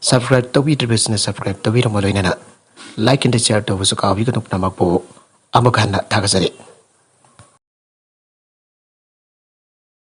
ꯁꯕꯁꯀ꯭ꯔꯥꯏꯕ ꯇꯧꯕꯤꯗ꯭ꯔꯤꯕꯁꯤꯡꯅ ꯁꯕꯁꯀ꯭ꯔꯥꯏꯕ ꯇꯧꯕꯤꯔꯝꯕ ꯂꯣꯏꯅꯅ ꯂꯥꯏꯛ ꯑꯦꯟꯗ ꯁꯤꯌꯔ ꯇꯧꯕꯁꯨ ꯀꯥꯎꯕꯤꯒꯅꯨ꯫ ꯄꯨꯝꯅꯃꯛꯄꯨ ꯑꯃꯨꯛ ꯍꯟꯅ ꯊꯥꯒꯠꯆꯔꯤ꯫